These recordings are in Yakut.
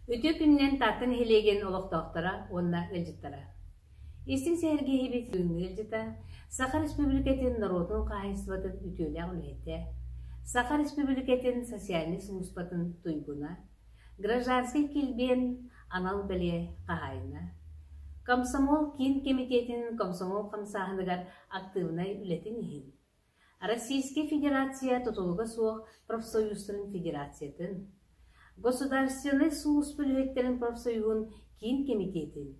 Үтүө күнүнэн Таатта нэһилиэгин олохтоохторо уонна ыалдьыттара. Истиҥ сэһэргэһиибит бүгүҥҥү ыалдьыта Саха Республикатын норуотун хаһаайыстыбатын үтүөлээх үлэһитэ, Саха Республикатын социальнай сулууспатын туйгуна, Гражданскай килбиэн анал бэлиэ хаһаайына, Комсомол киин кэмитиэтин комсомол хамсааһыныгар актыыбынай үлэтин иһин Российскай Федерация тутулуга суох профсоюзтарын федерациятын, Государственнай сулууспа үлэһиттэрин профсоюһун киин кэмитиэтин,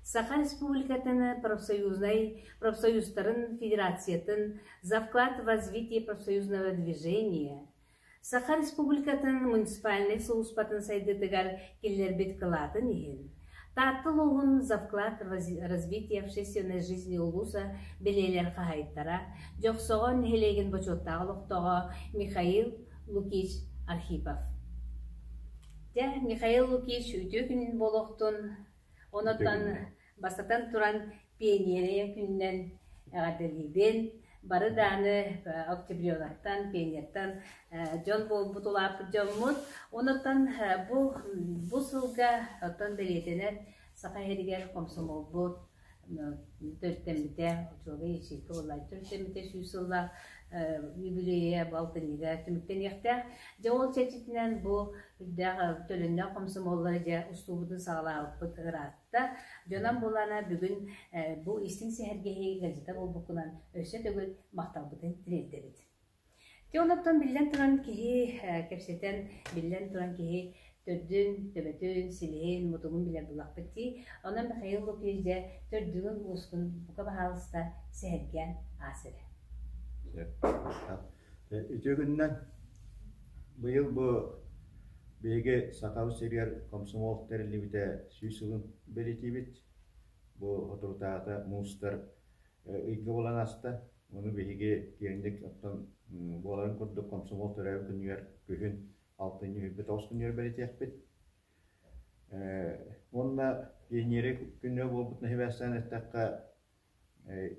Саха Республикатын профсоюзнай профсоюзтарын федерациятын за вклад в развитие профсоюзного движения, Саха Республикатын муниципальнай сулууспатын сайдыытыгар киллэрбит кылаатын иһин Таатта улууһун за вклад в развитие общественной жизни улууса бэлиэлэр хаһаайыттара, Дьохсоҕон нэһилиэгин бочуоттаах олохтооҕо Михаил Лукич Архипов. Дьэ, Михаил Лукич үтүө күнүн буолуохтун. Онотон Бастатан туран, пионерия күнүнэн эҕэрдэлиибин. Бары даҕаны октябренактан, пионертан дьон буолбут, улааппыт дьоммут. Онон бу, бу сылга оттон бэлиэтэнэр Саха сиригэр хомсомуолбут төрүттэммитэ, учуобай ячейка буолла төрүттэммитэ 100 сыллаах юбилейа бу алтынньыга түмүктэниэхтээх. Дьэ ол чэрчитинэн бу үрдээх төлөннөөх хомсомуоллары дьэ устуубутун саҕалаабыппыт ыраатта. Дьонон буоллаана бүгүн бу истиҥ сэһэргэһии ыалдьыта буолбуккунан өссө төгүл махталбытын тириэрдэбит. Дьэ онуттан биллэн туран киһи кэпсэтэн, биллэн туран киһи төрдүн, төбөтүн, силиһин, мутугун билэр булахпыт дии. Онон Михаил Лукич дьэ төрдүгүн уускун бука баһаалыста сэһэргээн аас эрэ. Үтүө күнүнэн быйыл бу биһиги Сахабыт сиригэр комсомол тэриллибитэ 100 сылын бэлиэтиибит. Бу соторутааҕыта муустар ыйга буолан ааста. Ону биһиги киэҥник оттон буоларын курдук комсомол төрөөбүт күнүгэр күһүн алтынньы сүүрбэ тоҕус күнүгэр бэлиэтиэхпит. Уонна пионерия күнэ буолбутун сибээстээн эттэххэ,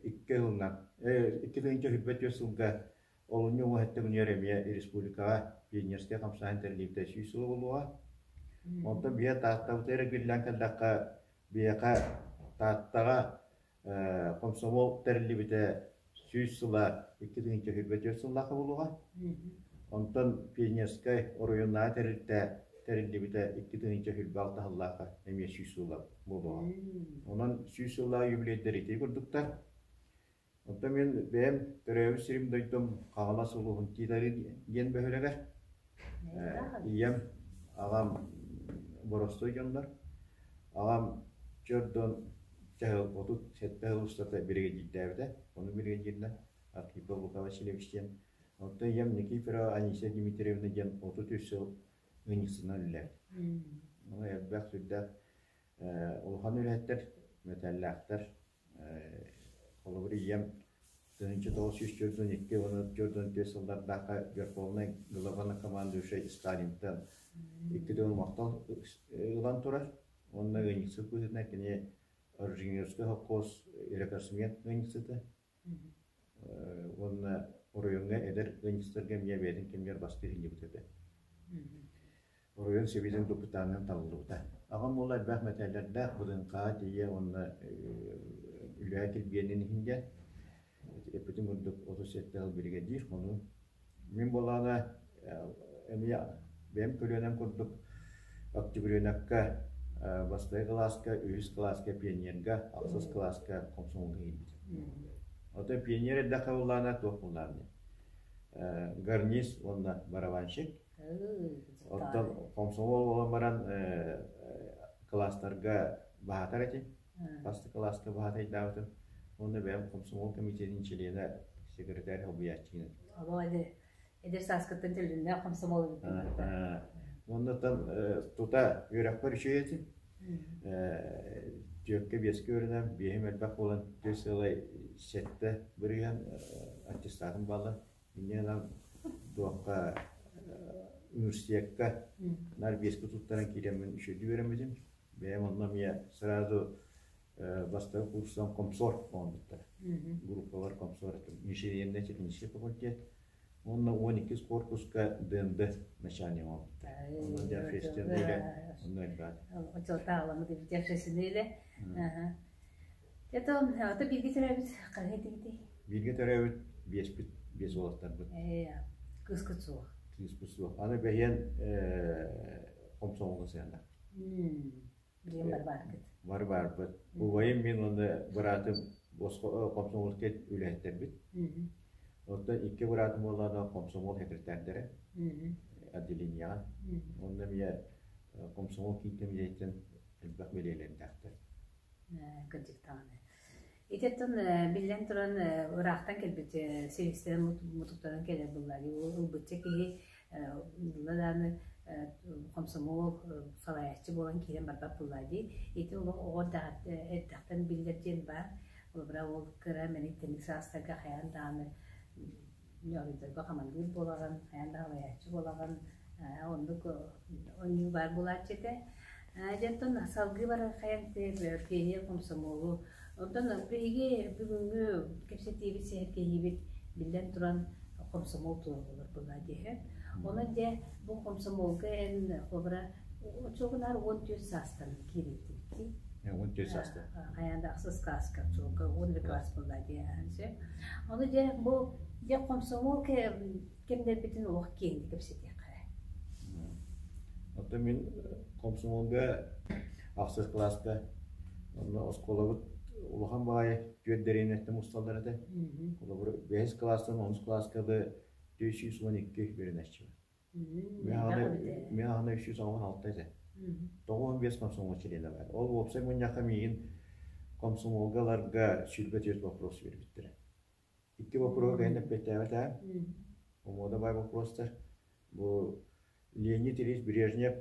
икки сылынан, 2024 сылга олунньу уҥа өттө күнүгэр эмиэ республикаҕа пионерскай хамсааһын тэриллибитэ 100 сыла буолуоҕа. Онтон биһиэ Тааттабыт эрэ биллэн кэллэххэ, биһиэхэ Тааттаҕа комсомол тэриллибитэ 100 сыла 2024 сыллаахха буолуоҕа. Онтон пионерскай оройуоннааҕы тэрилтэ тэриллибитэ 2026 сыллаахха эмиэ 100 сыла буолуоҕа. Онон 100 сыллаах юбилейдэр ити курдуктар. Оттон мин бэйэм төрөөбүт сирим дойдум Хаҥалас улууһун Тиитари диэн бөһүөлэгэр. Ийэм, аҕам боростуой дьоннор. Аҕам Чөрдон чаһыл 37 сыл устата биригэдьиирдээбитэ. Ону биригэдьииринэн Архипов Лука Васильевич диэн. Оттон ийэм Никифорова Анисия Дмитриевна диэн 33 сыл ыанньыксытынан үлэлээбит. Ону элбэх сүрдээх улахан үлэһиттэр, мэтээллээхтэр. Холобур, ийэм 1942 уонна 44 сыллардаахха Верховнай главнокомандующай Сталинтан икки төгүл махтал ылан турар. Уонна ыанньыксыт быһыытынан кини Орженевскай холкуос рекордсмен ыанньыксыта. Уонна оройуоҥҥа эдэр ыанньыксыттарга эмиэ бэйэтин кэмигэр бастыы сылдьыбыт этэ. Оройуон сэбиэтин дьокутаатынан талыллыбыта. Аҕам уола элбэх мэтээллэрдээх ВДНХ-ҕа тиийэ уонна үлэҕэ килбиэнин иһин диэн эппитим курдук 37 сыл биригэдьиир. Ону мин буоллаҕына эмиэ бэйэм көлүөнэм курдук октябренокка бастакы кылааска, үһүс кылааска пионерга, ахсыс кылааска комсомолга киирбитим. Оттон пионер эрдэххэ буоллаҕына туох буоллаҕын гарнист уонна барабанщик. Оттон комсомол буолан баран кылаастарга баһаатар этим. Бастакы кылааска баһаатайдаабытым. Уонна бэйэм комсомол комитетин чилиэнэ, секретарь солбуйааччы Эдэр сааскыттан төлөннөөх комсомол эбиккин. Уонна тута үөрэхпэр үчүгэй этим. Түөркэ биэскэ үөрэнэн, биэһим элбэх буолан, түөрт сыалай сэттэ бырыһыан аттестатым баалла. Инньэ гынан туохха университекка наар биэскэ туттаран киирэммин үчүгэйдик үөрэммитим. Бэйэм онно эмиэ сразу бастакы курстан комсор оҥорбуттара. Группалар комсор этим. Инженерный технический факультет. Уонна 12 корпуска ДНД начальник оҥорбуттар. Онно дьэ общественный онно элбэҕэ. Оччотооҕуламмыт эбит общественный үлэ. Это ото бииргэ төрөөбүт хаһыы этигитий? Бииргэ төрөөбүт биэспит, биэс уолаттарбыт. Кыыскыт суох. Кыыспыт суох. Аны бэһиэн хомсомолго сыһыаннаах. Билигин бары бааргыт. Бары баарбыт. Убайым мин уонна быраатым хомсомольскай үлэһиттэрбит. Оттон икки быраатым буоллаҕына хомсомол секретардара отделениеҕа. Онно эмиэ хомсомол киин кэмитиэтиттэн элбэх бэлиэлэрдээхтэр. Кырдьык даҕаны. Ити оттон биллэн туран ыраахтан кэлбит силистэрин мутуктарын кэлэр буллар. Ылбычча киһи ылла даҕаны хомсомуол салайааччы буолан киирэн барбат буллаа дии. Ити олох оҕо эрдэхтэн биллэр диэн баар. Холобура ол кыра мэник-тэник саастарга хайаан даҕаны ньоруйдарга хамандыыр буолаҕын, хайаан да салайааччы буолаҕын. Оннук оонньуу баар буолааччы этэ. Дьэ оттон салгыы барар хайаҥ пионер хомсомуолу. Онтон биһиги бүгүҥҥү кэпсэтиибит, сэһэргэһиибит биллэн туран хомсомуол тула буолар буоллаа диэһэ. Онон дьэ бу хомсомуолга эн холобура оччоҕунаар 14 саастан киирбиттибит дии. 14 саастан. Хайаан да ахсыс класска оччолорго 11 класс буоллаа дии. Ону дьэ бу дьэ хомсомуол кэмнэрбитин олох киэҥник кэпсэтиэххэ. Оттон мин комсомолга ахсыс кылааска онно оскуолабыт улахан баҕайы түөрт дэриэбинэттэн мусталлар этэ. Холобур, бэһис кылаастан онус кылааска да 412 үөрэнээччи бар. Мин аҕана 316 этэ. 95 комсомол чилиэнэ бар. Ол уопсай мунньахха миигин комсомолга ыларга 24 вопрос биэрбиттэрэ. Икки боппуруоһу кэлин эппиэттээбэт ээ. Омуода баай боппуруостар. Бу Леонид Ильич Брежнев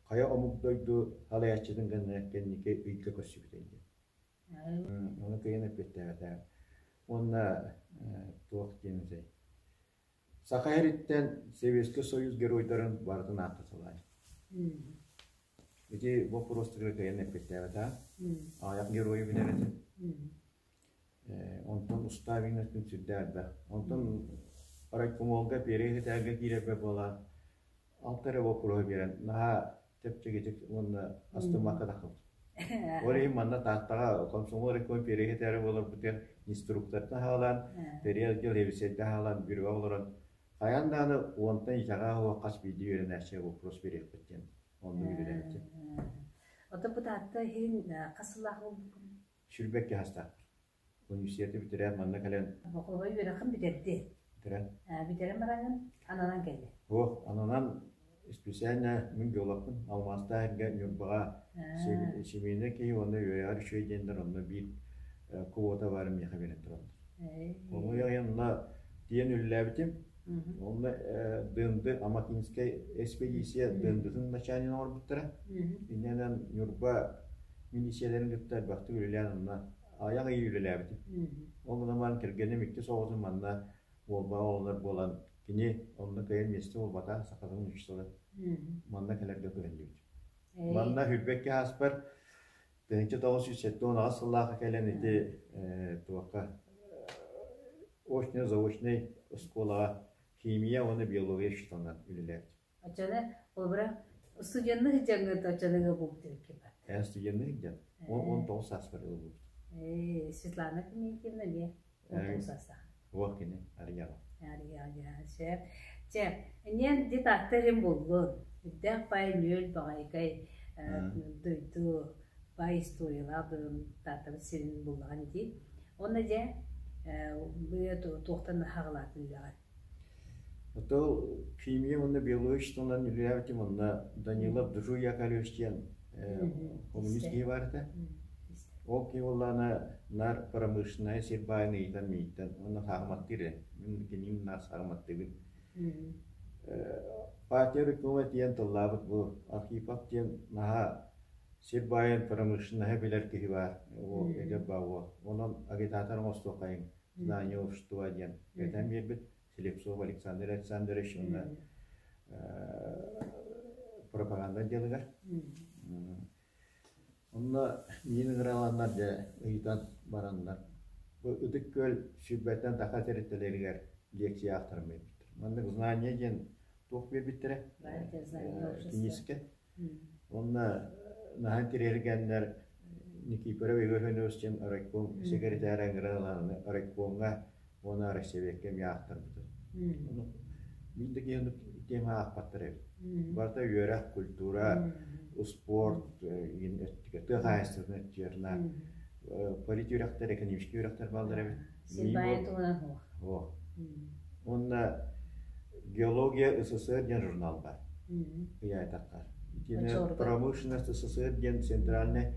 хайа омук дойду салайааччытын гына кэнники ыйга көрсүбүтэ диэн. Ону кыайан эппиэттээбэтэ. Уонна туох диэн этэй? Саха сириттэн Советский Союз геройдарын барытын ааттаталаан. Ити боппуруостарга кыайан эппиэттээбэтэ. Аҕыйах геройу билэр этим. Онтон устаа үүнэртэн сүрдээх элбэх. Онтон райкомолга Перья этээгэ киирэрбэ буолан алта эрэ боппуруоһу биэрэн наһаа чэпчэкитик уонна астыммакка таххыбыт. Ол иһин манна Тааттаҕа комсомол райком Перья этээри буоларбытыгар инструктортан хаалан, Перья отдел сэбиэдиссэйдэ хаалан бюроҕа олорон хайаан даҕаны уонтан итэҕэһэ суох хас биирдии үөрэнээччигэ боппуруос биэриэхпит диэн оннук үлэлээбитим. Оттон бу Таатта иһин хас сыллаах буолбуккун? Сүүрбэккэ саастаахпын. Университеты бүтэрэн манна кэлэн Боколой үөрэххин бүтэрди. Бүтэрэн. Бүтэрэн бараҥын ананан кэлли. Суох, ананан специально мин геологпын. Алмаастаах эргэ Ньурбаҕа семейнай киһи уонна үөрэҕэр үчүгэй диэннэр онно биир квота баарын миэхэ биэрэн тураллар. Ону онно тиийэн үлэлээбитим. Онно ДНД Амакинскай экспедиция ДНД-тын начальнигын оҥорбуттара. Иннинэн Ньурба милицияларын кытта элбэхтик үлэлээн онно аҕыйах ый үлэлээбитим. Ол гынан баран кэргэним иккис оҕотун манна уолбаҕа оҕолор буолан кини онно кыайан миэстэ буолбата сахатын учуутала манна кэлэргэ күһэллибит. Манна сүүрбэккэ ааспар 1978 сыллаахха кэлэн ити туохха очно-заочнай оскуолаҕа химия уонна биология учууталынан үлэлээбитим. Оччону холобура студеннык дьаҥҥыт оччону ылбыт эбиккин бат. Эн студеннык дьан 19 сааспар ылбыт. Светлана Климентьевна эмиэ 19 саастаах. Уох кини Арыйаҕа. Арыйаҕа сөп. Чэ, инньэн детаттар иһин буллун. Үрдээх баай нүөл баҕайкай дойду баай историялаах Тааттабыт сирин буллаҕын ити. Онно дьэ туохтан хаҕалаатын үлэҕин? Ото химия уонна биология тылынан үлэлээбитим онно Данилов Дружу Яковлевич диэн коммунист киһи баар этэ. Ол киһи буоллаҕына наар промышленнай сир баайын ыйытан миигиттэн уонна саахыматтыыр ээ. Мин киниим наар саахыматтыыбын. Партия рекома диэн тыллаабыт бу Архипов диэн наһаа сир баайын промышленноһы билэр киһи баар. Ол эдэр баа уол. Онон агитатор оҥостуоххайыҥ знание общества диэн этэн биэрбит Слепцов Александр Александрович уонна пропаганда отделыгар. Онно миин ыҥыраланнар дьэ ыйытан бараннар. Бу Ытык Күөл сүүрбэттэн таха тэрилтэлэригэр. лекция аахтаран биэрбиттэр. Маннык знание диэн туох биэрбиттэрэ? Киниискэ. Уонна наһаа интэриэһиргээннэр Никифоров Егор Федорович диэн райком секретарь ыҥыран ылан райкомҥа уонна райсовекка эмиэ аахтарбыта. Биир да киһи оннук тема аахпаттар эбит. Барыта үөрэх, культура, спорт өттүгэр, тыа хаһаайыстыбатын өттүгэр полит үөрэхтэр, экономический үөрэхтэр бааллар эбит. Сир баайа туһунан суох. Суох. Уонна «Геология СССР» диэн журнал баар. Ыйаатахха. Итиэннэ «Промышленность СССР» диэн центральный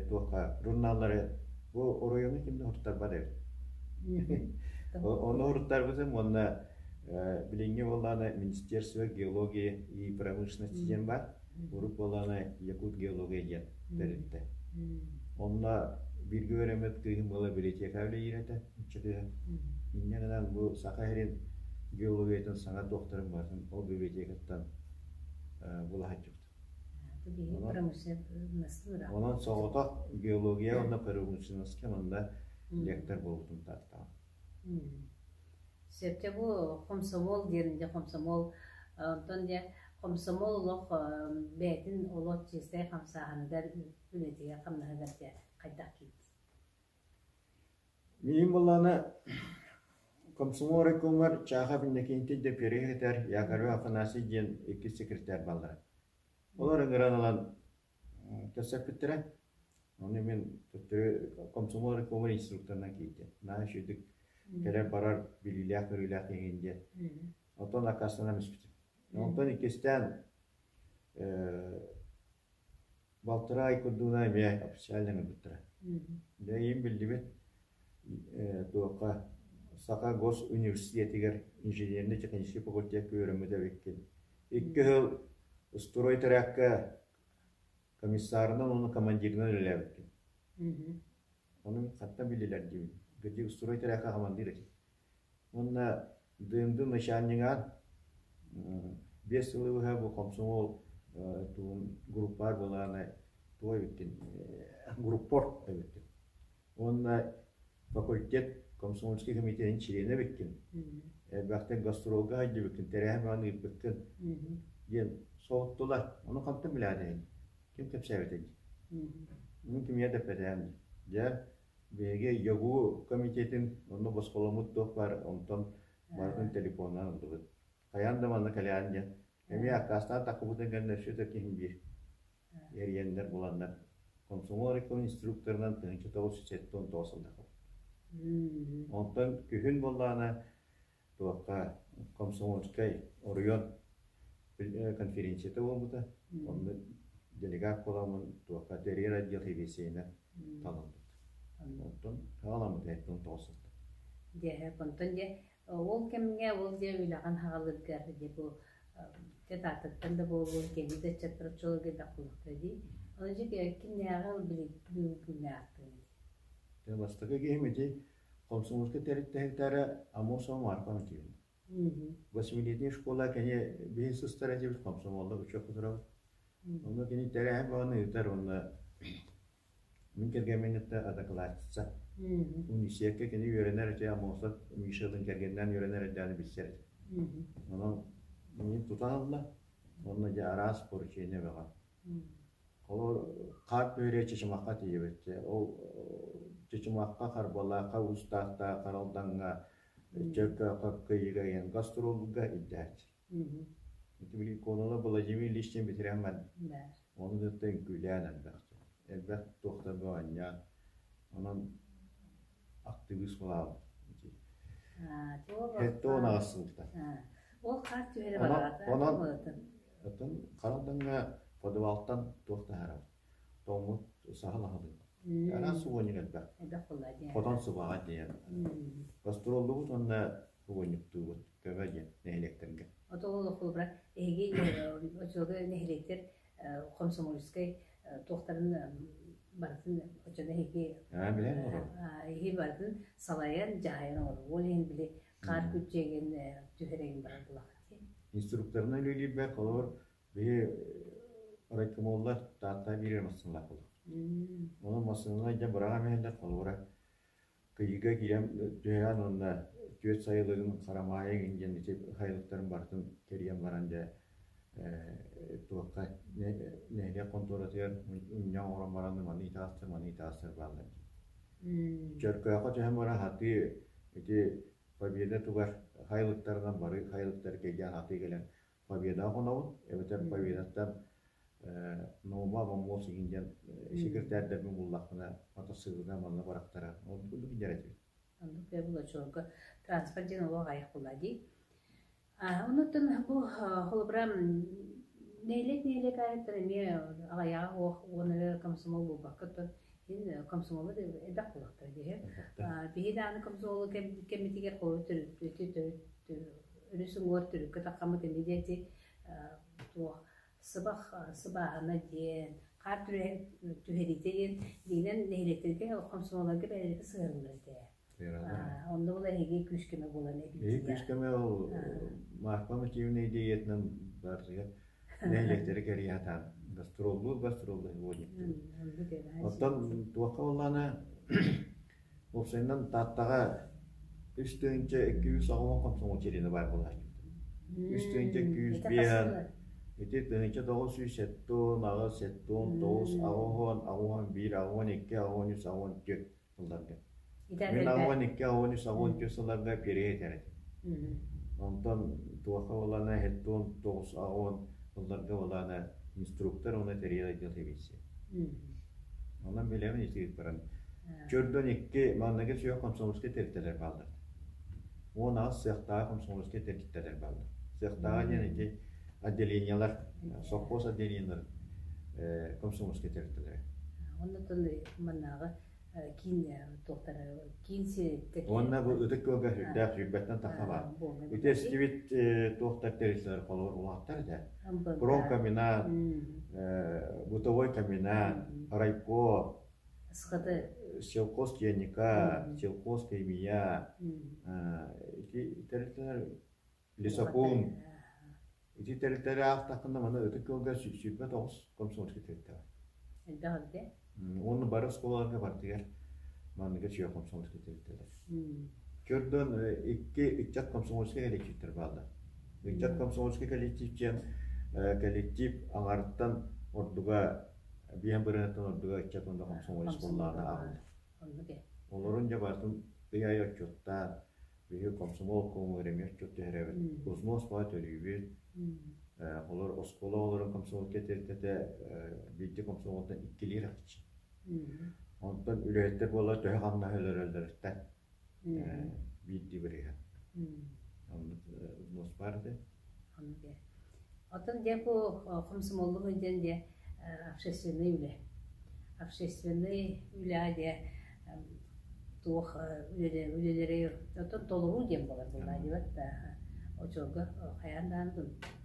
туохха журналлары бу оройуоҥҥа ким да уһуттарбат эбит. Ону уһуттарбытым уонна билиҥҥи буоллаҕына Министерство геологии и промышленности диэн баар. Урут буоллаҕына Якут геология диэн тэрилтэ. Онно бииргэ үөрэммит кыыһым буола библиотека үлэлиир этэ, ычча кыыһа. Инньэ гынан бу Саха сирин геологиятын саҥа туохтарын барытын ол библиотекаттан булаһаччыбыт. Онон соҕотох геология уонна промышленноска манна лектор буолбутум тааттаҕа. Сөпкө бу хомсомуол диэн дьэ хомсомуол онтон дьэ хомсомуол олох бэйэтин олох чиэстэй хамсааһыныгар үлэтигэр хамнаһыгар дьэ хайдах киирдий? Миин буоллаҕына комсомол райкомугар Чаахап Иннокентий Дьэпиэрэй этэр Якорев Афанасий диэн иккис секретарь бааллара. Олор ыҥыран ылан Кэпсэппиттэрэ. Ону мин төттөрү комсомол райкомун инструкторынан киирдим. Наһаа үчүгдүк кэлэр-барар билиилээх-көрүүлээх киһигин диэн. Оттон аккаастанан испитим. Онтон иккистээн балтараа ый курдугунан эмиэ официально ыҥырбыттара. Дьэ иим биллибит туохха Саха госуниверситетыгар инженерно-технический факультекка үөрэммит эбиккин. Икки сыл стройтрекка комиссарынан уонна командирынан үлэлээбиккин. Ону хантан биллилэр диибин. Гдик стройтрекка командир этим. Уонна ДНД начальниган 5 сылы быһа бу комсомол тугун группаар буолааны туой эбиккин группор эбиккин. Уонна факультет комсомольскай комитетын чилиэнэ эбиккин, элбэхтик гастролга сылдьыбыккын, тэрээһин баҕаны ыыппыккын диэн соһуттулар. Ону хантан билээтэйин? Ким кэпсээбитэй? Мин кимиэхэ да эппэтэҕим. Дьэ, биһиги ЯГУ комитетын онно босхоломмут туох баар, онтон барытын телефонунан ыллыбыт. Хайаан да манна кэлэҕин диэн. Эмиэ аккаастаан таххыбытын кэннэ өссө да киһим биир эрийэннэр буланнар комсомол райком инструкторынан 1979 сыллаах Онтон күһүн буоллаҕына туохха комсомольскай оройуон конференцията буолбута. Онно делегат буоламмын туохха тэрийэр отдел сэбиэссэйинэн талыллыбыт. Онтон хаҕаламмыт 79 сылта. Дьэ, онтон дьэ Ол кэмҥэ ол дьэ үлэҕин хаҕалыыргар дьэ бу дьэ Тааттаттан да буоллун, кэлии да ыччаттар оччолорго элбэх буолуохтара дии. Ону дьэ кимнээҕи ол билиҥҥи күҥҥэ ааттыаҥый? Дьэ бастакы киһим ити комсомольскай тэрилтэһиктэрэ Амосова Марфа Матвеевна. Восьмилетняя школа кини биһин сыстар этибит комсомоллар учуокка турабыт. Онно кини тэрээһин баҕаны ыытар уонна Мин кэргэммин кытта одноклассница. Университекка кини үөрэнэр этэ, Аммосов Мишалыын кэргэнинээн үөрэнэр эрдэҕинэ билсэр этэ. Онон миигин тутан ылла уонна дьэ араас поручение бөҕө. Холобур, хаар түһэрэ Чычымахха тиийэбит. Ол Чычымахха, Харбалаахха, Уус Тааттаҕа, Харалдаҥҥа, Чөркөөххө, Кыйыга иһэн гастролга илдьээччи. Ити били Кононов Владимир Ильич диэн бэтэрээн бар. Ону кытта үҥкүүлээн элбэх. Элбэх туохтарга оонньоон. Онон актыбыыс буолаабыт. 78 сылтан. Ол хаар түһэрэ бараата. Онон оттон Харалдаҥҥа подвалтан туох таһаарабыт. Тоҥмут саһыл аһылык. Араас субуонньук элбэх. Элбэх буолла диэн. Хотон субаҕа диэн. Гастроллубут уонна угунньуктуубут көмө диэн нэһилиэктэргэ. Ото ол холобура эһиги оччолорго нэһилиэктэр комсомольскай туохтарын барытын оччоно эһиги билэн олорор. Эһиги барытын салайан, дьаһайан оҥорор. Ол иһин били хаар күччээгин түһэрэгин баран булаҕыт. Инструкторынан үлэлиирбэр холобур биһи райкомоллар Таатта биирэр массыыналаах буолар. Онон массыынаны дьэ быраҕан иһэллэр холобура Кыйыга киирэн түһээн уонна Түөрт сайылыгын Харамаайы диэн ити сайылыктарын барытын кэрийэн баран дьэ туохха нэһилиэк хонтуоратыгар мунньах оҥорон баран маны итаастар, маны итаастар бааллар дии. Чөркөөххө түһэн баран хатыы ити Победа тугар сайылыктарынан бары сайылыктары кэйдээн хатыы кэлэн Победаҕа хонобут эбэтэр Победаттан Нуома Бомуос иһин диэн секретарьдарбын буллахпына матассыылынан манна барахтара ол курдук индэр этибит. Оннук ээ булачуорга транспорт диэн олох аҕыйах буолла дии. Онуттан бу холобура нэһилиэк-нэһилиэк аайыттан эмиэ аҕыйаҕа суох уонна комсомол буолбакка оттон син комсомолу да элбэх буолуохтара дии. Биһи даҕаны комсомолу кэммитигэр холобур төрүт төрүт өрүс уҥуор төрүккэ таххаммыт эмиэ диэти туох сыбах сыбааһына диэн хаар түһэриитэ диэн диинэн нэһилиэктэргэ комсомолларга бэйэлэргэ сыһыарыллар этэ. Онно була эһиги күүс-көмө буолан Эһиги күүс-көмө ол Марфа Матвеевна идеятынан барытыгар нэһилиэктэри кэрийэ сатаан гастроллуур гастроллуур уонньуктуур. Оттон туохха буоллаҕына уопсайынан Тааттаҕа 3280 комсомол чилиэнэ баар буолааччы. 3205 ити 1978, 79, 80, 81, 82, 83, 84 сылларга. Мин 82, 83, 84 сылларга перье этэр этим. Онтон туохха буоллаҕына 79, 80 сылларга буоллаҕына инструктор уонна тэрийэр отдел сэбиэдиссэйэ. Онон билэбин итигит баран. Чөрдөн икки манныгы сүөх комсомольскай тэрилтэлэр бааллар. 18 сыахтааҕы комсомольскай тэрилтэлэр бааллар. Сыахтааҕы диэн ити отделениелар, совхоз отделениеларын комсомольскай тэрилтэлэрэ. Оннотон маннааҕы киин туохтара киин сириттэр Уонна бу Ытык Күөлгэ сүрдээх сүүрбэттэн тахса баар. Ити эстибит туохтар тэрилтэлэр холобур улааттар этэ. Промкомбинат, бытовой комбинат, райпо, Схаты сельхозтехника, сельхозхимия, ити тэрилтэлэр лесопункт, ити тэрилтэлэри аахтаххына маны Ытык Күөлгэ 29 комсомольскай тэрилтэ бар. Элбэх эбит ээ. Уонна бары оскуолаларга барытыгар манныгы сүөх комсомольскай тэрилтэлэр. Көрдөн икки ыччат комсомольскай коллективтэр бааллар. Ыччат комсомольскай коллектив диэн коллектив аҥарыттан ордуга биэһэн бырыһыаттан ордуга ыччат уонна комсомолец буоллаҕына аҕаллар. Оннук ээ. Олорун дьэ барытын ый аайы отчуоттаан, биһиги комсомол комугар эмиэ отчуот түһэрэбит. Взнос баҕа төлүүбүт. Олор оскуола оҕолорун комсомолка тэрилтэтэ биирдэ комсомолтан иккилиир ахчы. Онтон үлэһиттэр буолар төһө хамнаһы өлөрөллөрүттэн биирдии бырыһыан. Оннук взнос баар этэ. Оннук ээ. Оттон дьэ бу комсомоллук диэн дьэ общественнай үлэ. Общественнай үлэҕэ дьэ туох үлэлэри оттон толоруу диэн буолар буоллаа диэбэт да очолго хайаан даҕаны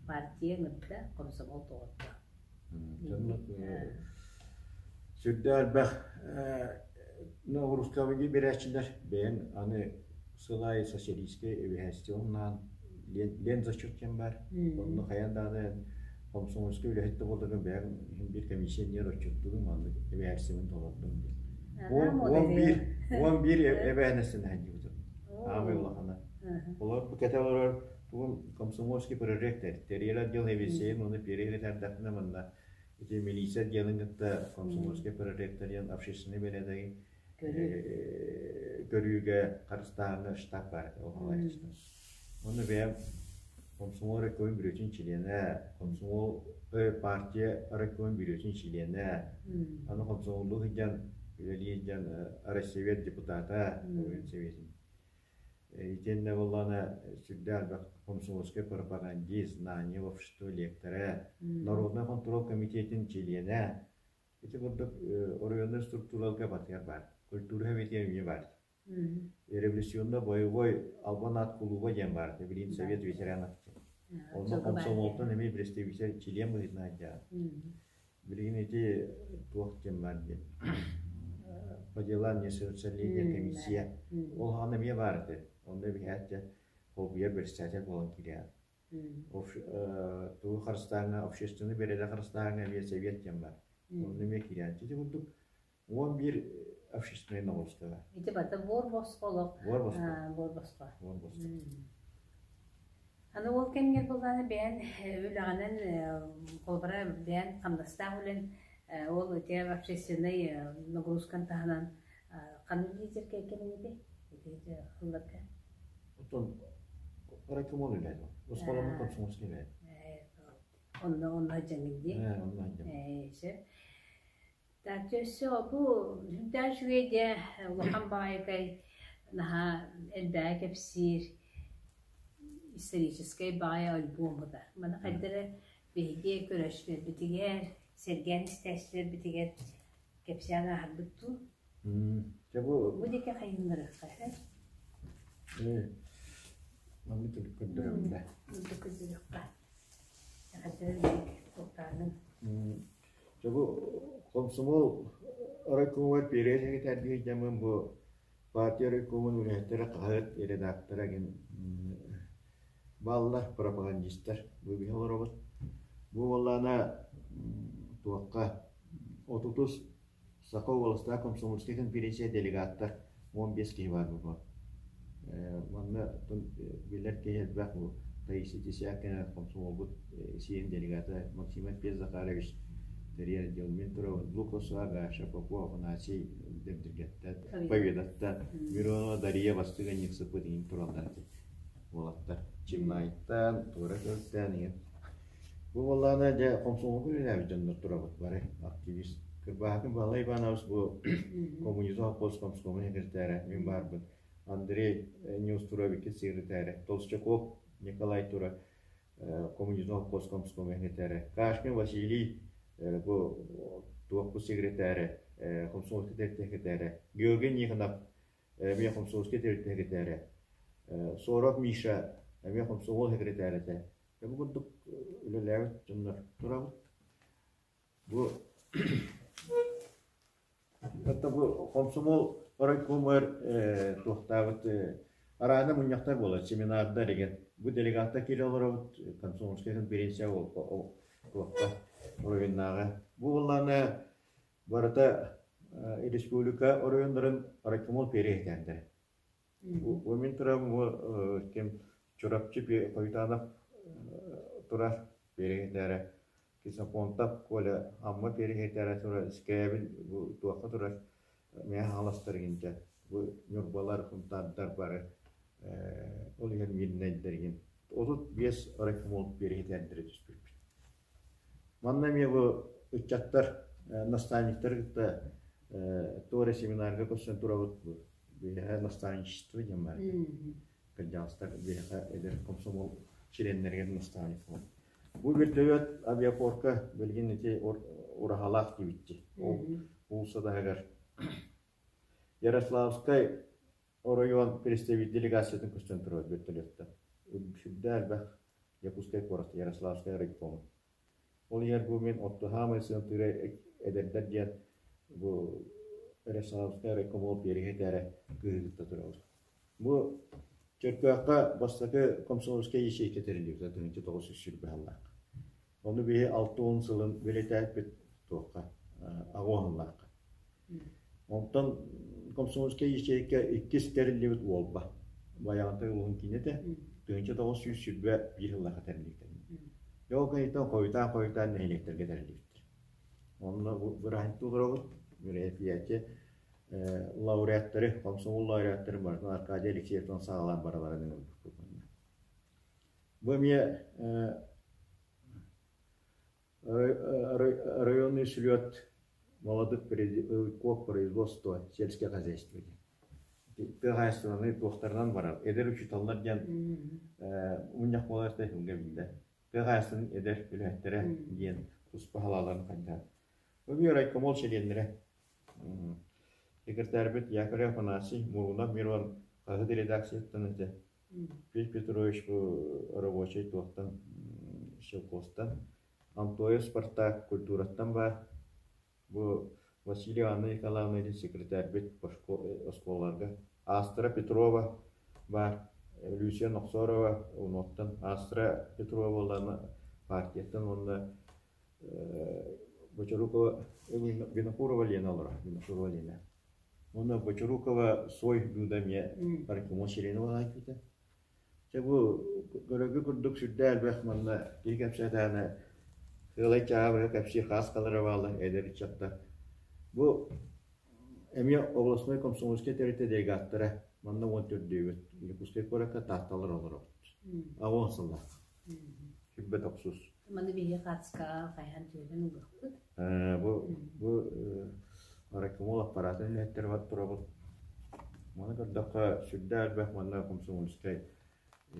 партия ыҥырда комсомол тоҕотто. Сүрдээх элбэх ноҕуруускабыгы биэрээччилэр бэйэҥ аны сыл аайы социалистскай эбиһээстибэ лен зачет диэн баар. Онно хайаан даҕаны комсомольскай үлэһит да буолларгын бэйэҥ иһин биир комиссионер отчуттугун маннык эбээһинэстибин толордум диэн. 11 эбээһинэстэн сылдьыбытым. Аамай улахана. Олор бу кэтэ олорор тугун комсомольский прожектор тэрийэр отдел эбиэсэйин уонна переэтэрдэхпинэ манна ити милиция отделын кытта комсомольский прожектор диэн общественный бэрээдэги көрүүгэ харыстааһыҥҥа штаб баар этэ ол халайааччытын. Онно бэйэм комсомол райкомун бүрүөтүн чилиэнэ, комсомол партия райкомун бүрүөтүн чилиэнэ, аны комсомоллуу сылдьан үлэлии сылдьан Россия депутата, оройуон советын. Итиэннэ буоллаҕына сүрдээх элбэх комсомольскай пропагандист, знание общества лектора, народнай хонтуруол комитетин чилиэнэ. Ити курдук оройуоннай структураларга батыйар баар. Культура советигэр эмиэ баар. Революционно-боевой Албан аат кулууба диэн баар, билигин Совет ветеранов диэн. Онно комсомолтон эмиэ представитель чилиэн быһыытынан сылдьаҕын. Билигин ити туох диэн баар диэн по делам несовершеннолетних комиссия ол хаҕана эмиэ баар этэ. Онно эбиһээт дьэ холбуйар председатель буолан киирэҕин. Тугу харыстааҥҥа, общественный бэрээдэк харыстааҥҥа эмиэ совет диэн баар. Онно эмиэ киирээччи. Ити курдук. 11 общественнай ноҕуруускаҕа. Ити бата буор босхо олох. Буор босхо. Буор босхо. Буор босхо. Аны ол кэмҥэ буоллаҕына бэйэн үлэҕинэн холобура бэйэн хамнастаах үлэн ол ити общественнай нагрузкан таһынан ханнык лидер кэмҥити ити ылларга? Оттон райкомол үлэһит. Оскуоламмыт комсомольский үлэһит. Онно онно сылдьаҥҥын дии. Онно сылдьабын. Сөп. Так өссө бу сүрдээх үчүгэй дьэ улахан баҕайытай наһаа элбэҕи кэпсиир историческай баҕайы альбом быта. Маны хайда эрэ биһиги көрөөччүлэрбитигэр, сэргээн истээччилэрбитигэр кэпсээн ааһарбыт дуу? Дьэ бу Бу диэки хайыннарыахха һэ? Маннык көрдөрөбүн да. Маннык көрдөрүөххэ. Хайда эрэ куттаанын. Дьэ бу комсомол райкомугар пиэрэ сэкэтээрдии дьаммын бу партия райкомун үлэһиттэрэ хаһыат редактора гин бааллар пропагандистар бу биһи олоробут. Бу буоллаҕына туохха отутус Саха уоластаах комсомольскай конференция делегаттар 15 киһи баар буолуо. Манна билэр киһи элбэх бу Таисия Тесякина комсомолбут сиэн делегата Максим Петр Захарович тэрийэр отдел мин турабын Лукасова Гаша Попов Афанасий Дэбдиргэттэн Победаттан Миронова Дария бастыҥ ыанньыксыппыт иҥин тураллар уолаттар Чимнаайттан туора көртөөн иҥин Бу буоллаҕына дьэ комсомолга үлэлээбит дьоннор турабыт бары активист. Кырбаһакын Баһылай Иванович бу коммунизм холкуос комсомол секретаря мин баарбын. Андрей Неустроевич секретаря, Толстяков Николай Тура коммунизм холкуос комсомол секретаря, Кашкин Василий бу туохпут секретаря, комсомольскай тэрилтэ секретаря, Георгий Никонов эмиэ комсомольскай тэрилтэ секретаря, Соров Миша эмиэ комсомол секретаря этэ. Бу курдук үлэлээбит дьоннор турабыт. Бу Отто бу комсомол райкомугар туохтаабыт араана мунньахтар буолар, семинардар деген. Бу делегаттар киирэ олоробут комсомольскай конференция туохха оройуоннааҕы. Бу буоллаҕына барыта республика оройуоннарын райкомол переһитээндэрэ. Бу мин турабын бу ким Чурапчы Хойутаанап турар переһитээрэ Ксенофонтов Коля Амма переһитээрэ турар Искээбин бу туохха турар Мэҥэ Хаҥаластар иҥинчэ бу Ньурбалар Хунтаардар бары ол иһэн Мирнэйдэр иһин 35 райкомол переһитээрдэрэ түспүппүт. Манна эмиэ бу ыччаттар наставниктары кытта туора семинарга көрсөн турабыт бу биһиэхэ наставничество диэн баар кырдьаҕастар биһиэхэ эдэр комсомол чилиэннэригэр наставник буолар. Бу вертолет авиапорка билигин ити ураһалаах диэбитти. Ол уулусса таһыгар Ярославскай оройуон представитель делегациятын көстөн турар вертолеттан. Сүрдээх элбэх Якутскай куорат Ярославскай райкомун. Ол иһэр бу мин оттоһаамай сыантыыра эдэрдэр диэн бу Ярославскай райкомол биэриһэ кыыһы кытта турабыт. Бу Чөркөөххө бастакы комсомольскай ячейка тэриллибитэ 1920 сыллаах. Ону биһи 60 сылын бэлиэтээппит туохха аҕуоһуннаахха. Онтон комсомольскай ячейка иккис тэриллибит Уолба. Байаҕантай улууһун киинэ этэ. 1921 сыллаахха тэриллибитэ. Дьэ ол кэнниттэн хойутаан-хойутаан нэһилиэктэргэ тэриллибиттэр. Онно бырааһынньык олоробут. Мероприятие лауреаттары, комсомол лауреаттарын барытын Аркадий Алексеевтан саҕалаан бараларын ыҥырбыппыт. Бу эмиэ Районный слет молодых передовиков производства сельское хозяйство диэн. Тыа хаһаайыстыбаннай туохтарынан барар. Эдэр учууталлар диэн мунньах буолар да биллэ. Тыа хаһаайыстыбатын эдэр үлэһиттэрэ диэн туспа салааларын хайдаан. Бу биир райкомол чилиэннэрэ. Секретарьбыт Яковлев Афанасий Мурунов Мирон хаһыат редакцияттан этэ. Петр Петрович бу рабочай туохтан Щелковтан, Антоев Спартак культураттан баар. Бу Василий Анна Николаевна диэн секретарьбыт оскуолаларга. Астра Петрова баар, Люция Нохсорова онуоттан Астра Петрова буоллаҕына партияттан уонна Бочорукова Винокурова Лена олорор. Винокурова Лена. Уонна Бочорукова Сой Люда эмиэ парикомол чилиэнэ буолан киирбитэ. Чэ бу көрөргө курдук сүрдээх элбэх манна киһи кэпсээтэҕинэ сыалай чааһа быһа кэпсиир хааскалара бааллар эдэр ыччаттар. Бу эмиэ областной комсомольскай тэрилтэ делегаттара манна 14-үүбүт Якутскай куоракка Таатталар олоробут. Аҕыс сыллаах. 29. Маны биһиги хаацкаҕа хайаан түһэн ылыахпыт. Бу бу райкомол аппаратын үлэһиттэрэ турабыт. Маны көрдөххө сүрдээх элбэх манна комсомольскай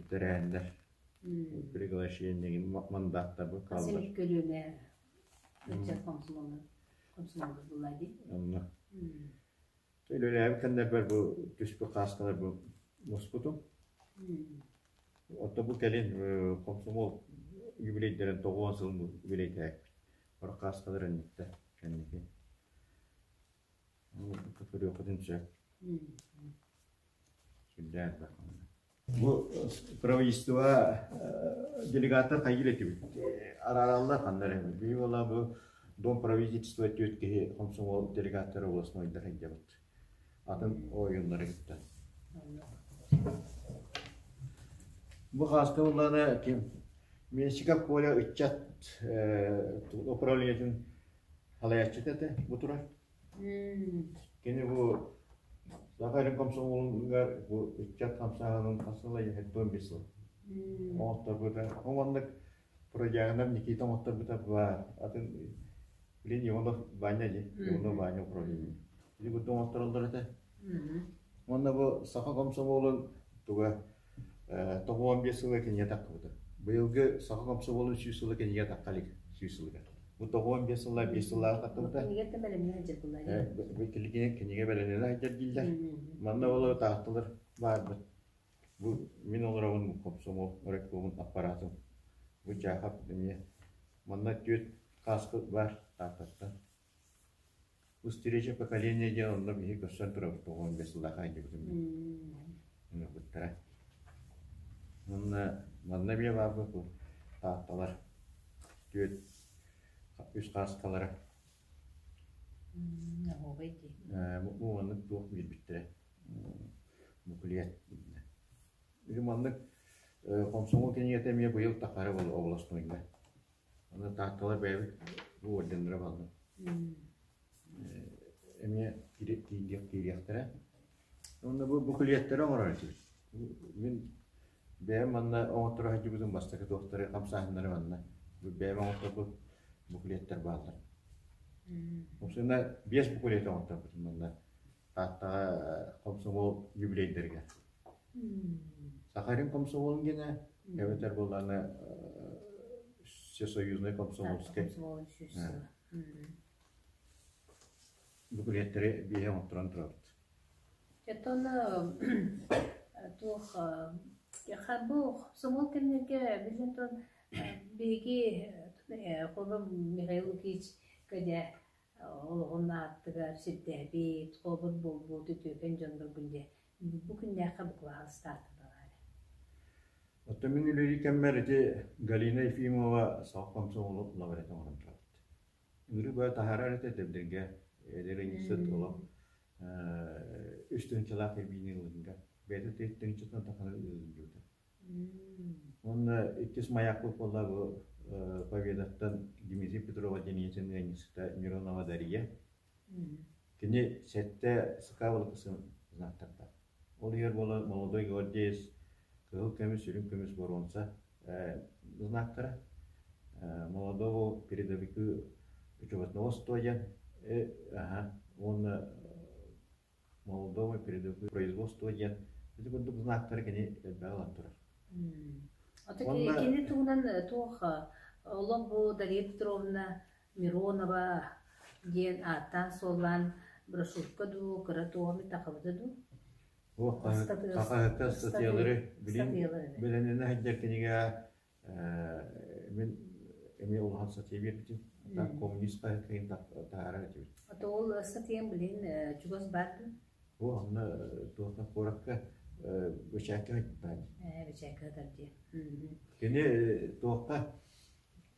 тэрээһиннэр приглашениегин мандаттарбыт хааллар. Хас көлүөнэ ыччат комсомолу комсомолбут булла дии. Онно. Үлэлээбит кэннэрбэр бу түспүт хааскалар бу муспутум. Оттон бу кэлин комсомол юбилейдэрин 90 сылын юбилейдээкпит. Баркааскалар инниттэ кэнники. Көрүөххүтүн сөп. Сүрдээх элбэх. Бу правительство делегаттар хайгыыр этибит. Араараллар ханна эрэ. Биһи буола бу Дом правительства түөрт киһи комсомол делегаттара областнойдар сылдьабыт. Атын ойуннары кытта. Бу хааска буллаана ким? Менщиков Коля ыччат управлениетын салайааччыта этэ бу турар. Кини бу Саха Илин комсомолугар бу ыччат хамсааһынын хас сыл 75 сыл оҥотторбута. Ол маннык Продягинов Никита оҥотторбута баар. Атын Блин Иванов Ваня дии. Иванов Ваня управление. Ити курдук оҥоттороллор этэ. Уонна бу саха комсомолун туга 95 сыла кинигэ таххыбыта. Быйылгы саха комсомолун 100 сыла кинигэ тахха илик 100 сылыгар. Бу 95 сылла 5 сыллааҕы таххыбыта. Кинигэ бэлэмнэнэ сылдьар буолла. Кинигэ кинигэ бэлэмнэнэ сылдьар дииллэр. Манна ол таатталар баарбыт. Бу мин олоробун комсомол райкомун аппараатын. Бу Чаахап эмиэ манна түөрт кааска баар Тааттаттан. Встреча поколения диэн онно биһи көрсөн турабыт 95 сыллаах айдыбытым ыҥырбыттара. Уонна манна эмиэ баарбыт бу Таатталар түөрт үс хааскалара. Оһуобай дии. Бу маннык туох биэрбиттэрэ буклет. Или маннык комсомол кинигэтэ эмиэ быйыл тахара буолла областнойга. Аны Таатталар бэйэбит бу орденнара бааллар. Эмиэ киириэхтэрэ. Уонна бу буклеттары оҥорор этибит. Мин бэйэм манна оҥотторо сылдьыбытым бастакы туохтары хамсааһыннары манна. Бу бэйэм оҥотторбут буклеттар бааллар. Собственно, биэс буклет оҥотторбутум манна Тааттаҕа комсомол юбилейдэригэр. Сахарин комсомолун генэ эбэтэр буоллаҕына всесоюзный комсомольскай буклеттэри биэһэ оҥотторон турабыт. Оттон туох бу комсомол кэмнэргэ биллэн туран биһиги холобур Михаил Лукич кэдэ олоҕун ааттыгар сирдээбит, холобур буолбут үтүөкэн дьонноргун дьэ бу күннээххэ букубаҕа ыстаатылар. Оттон мин үлэлии кэммэр ити Галина Ефимова саха комсомолу лабарета оҥорон турабыт. Ыҥырыы бөҕө таһаарар этэ Дэбдиргэ эдэр ыйсыт олох үс тыһыынчалаах эбиини ылынга. Бэйэтэ тыһыынчатынан таханы ыылдьыбыта. Уонна иккис маякпыт буолла бу Победаттан Дмитрий Петрова диэн ыанньыксыта Миронова Дария. Кини сэттэ СК знактардаах. Ол иһэр буола молодой гвардеец кыһыл көмүс, үрүҥ көмүс боруонса знактара. Молодого передовику учебного диэн уонна молодого передовику производство диэн ити курдук знактары кини элбэҕи ылан турар. Ото кини туһунан туох олох бу Дарья Петровна Миронова диэн ааттаан-суоллаан брошюрка дуу, кыра туоҕа тахабыта дуу? Хаһыакка статьялары билин бэлэмнэнэ сылдьар кинигэ мин эмиэ улахан статья биэрбитим. Коммунист хаһыакка таһаарар этибит. Ото ол статьям билин чугас баар дуу? Бу онно туохха куоракка бэчээккэ сылдьар. Бэчээккэ сытар дии. Кини туохха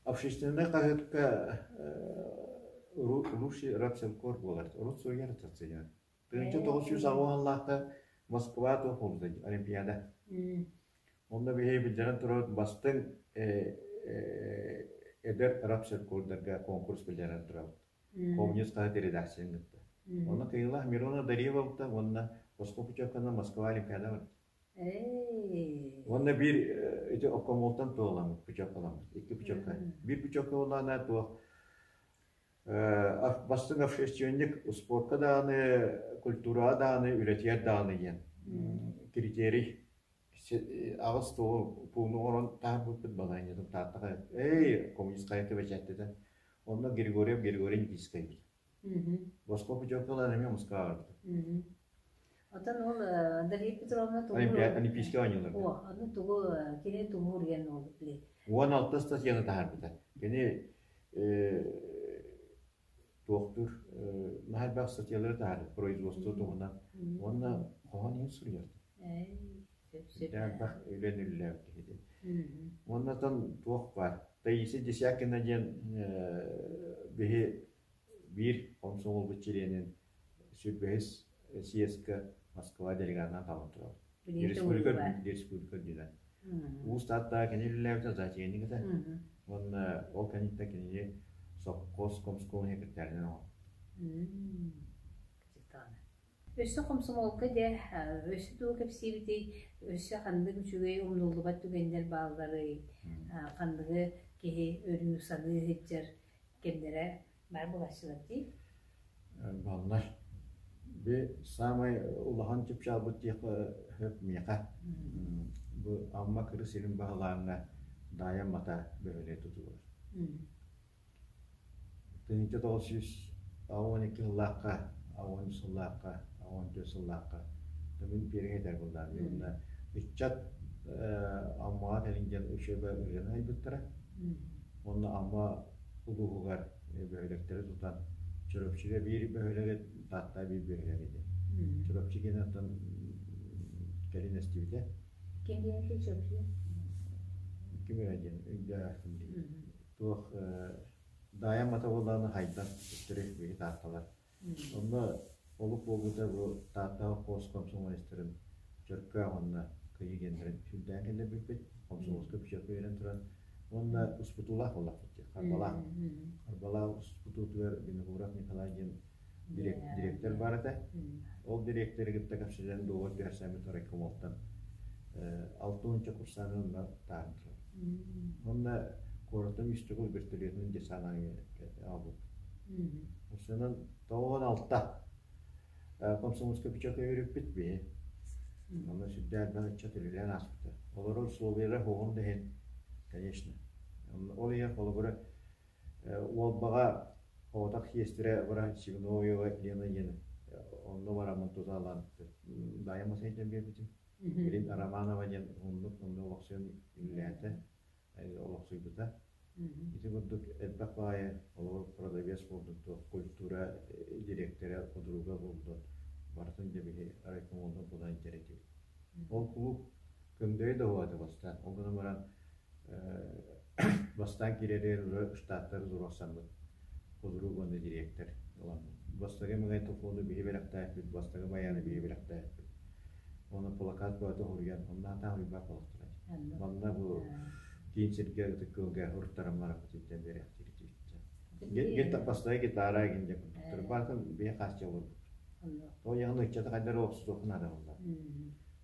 общественнай хаһыакка Лучший рабселкор буолар. Урут суруйар сцена. 1980-лаахта Москва туох буолбута Олимпиада. Онно биһиги билдэрэн турабыт бастыҥ эдэр рабселкордарга конкурс билдэрэн турабыт. Коммунист хаһыат редакциятын кытта. Онно кыйылаах Мирона Дарьевалта уонна босхо путевканан Москва Олимпиада барбыт. Уонна биир ити обкомолтан туоламмыт, путевкаламмыт. Икки путевка. Биир путевка буоллаҕына туох бастыҥ общественник спортка даҕаны, культураҕа даҕаны, үлэтигэр даҕаны диэн критерий аҕыс туоҕу пууну оҥорон таһаарбыппыт балаһыанньатын Тааттаҕа эй коммунист хайата бэчээттэтэ онно Григорьев Григорий Никитскай Босхо путевкалаан эмиэ Москваҕа барбыта. Оттон ол Дарья Петровна тугу Олимпийскай оонньууларга. О, аны тугу кини тугу уруйан уолбут били. 16 статьяны таһаарбыта. Кини туохтуур наһаа элбэх статьялары таһаарбыт производство туһунан уонна хоһоон иһин суруйар. Элбэх үлэни үлэлээбит киһи. Уоннатан туох баар Таисия Десякина диэн биһи биир хомсомуолбут чилиэнин 25 съезкэ Москва делегатынан талан турабыт. Республика республика үрдүнэн. Уус Тааттаҕа кини үлэлээбитэ зоотехник этэ. Уонна ол кэнниттэн кинини сопхуос комскуол секретарынан оҥорбут. Өссө хомсомуолга дьэ, өссө тугу кэпсиибитий, өссө ханнык үчүгэй умнуллубат түгэннэр баалларый, ханныгы киһи өрүү саныы сылдьар кэмнэрэ баар буолааччылар дии? Баллар. Би саамай улахан чыпчаалбыт диэххэ сөп миэхэ. Бу Амма кыры сирин баһылааҥҥа Даайа Мата бөһүөлэги тутулар. 1982 сыллаахха, 13 сыллаахха, 14 сыллаахха мин пиэргэ этэр буоллаҕым. Уонна ыччат Аммаҕа кэлин диэн учуоба ырыаны айбыттара. Уонна Амма улууһугар бөһүөлэктэри тутан Чурапчыга биир бөһүөлэги, Таатта биир бөһүөлэги диэн. Чурапчы диэн оттон кэлин эстибитэ. Ким диэн Чурапчы? Ким эрэ диэн өйдөөхпүн дии. Туох Даайа Матаволлааны хайдан төттөрү биһи Таатталар. Онно олук буолбута бу Тааттаҕа хос комсомолецтарын Чөркөөх уонна Кыйы диэннэрин сүрдээн киллэрбиппит. Комсомольскай путевка биэрэн туран уонна успутуулаах буоллахпыт дии, Харбалаах. Харбалаах успутуутугар Винокуров Николай диэн директор баар этэ. Ол дириэктэри кытта кэпсэтэн дуогар түһэрсэммит райкомолтан 60 курсааны онно таһан турар. Онно куораттан үс төгүл вертолетунан десант аҕалбыт. Осунан 96 комсомольскай печатка үөрүппүт биһи. Онно сүрдээх элбэх ыччат үлэлээн ааспыта. Олорор условиялар хоһун да иһин, конечно. Ол иһин холобура Уолбаҕа оҕотох сиэстэрэ быраат Семеновева Лена диэн онно бараммын тутаалаан Даайа Масайдан биэрбитим. Билин Романова диэн оннук онно олохсуйан үлэлээтэ, олохсуйбута. Ити курдук элбэх баайы олоҕор продавец буолдун, туох культура директора, подруга буолдун, барытын дьэ биһи райкомолдан булан илдьэр этибит. Ол кулууп көҥдөйө да уһаата бастаан. Ол гынан баран Бастаан киирэригэр уже штаттары туруорсаммыт худрук уонна дириэктэр ыламмыт. Бастакы магнитофону биһи бэлэхтээппит, бастакы майааны биһи бэлэхтээппит. Уонна плакат бөҕөтө суруйан, онно уйбаат буолахтара. Манна бу киин сиргэ Ытык Күөлгэ уруттаран бараппытыттан биэрэхтиир этибит. Бастакы гитара игин диэн курдуктар. Барытын биһи хаачча олорбут. Тоҕо яҕын ыччаты хайдары охсутуохха наада буолла.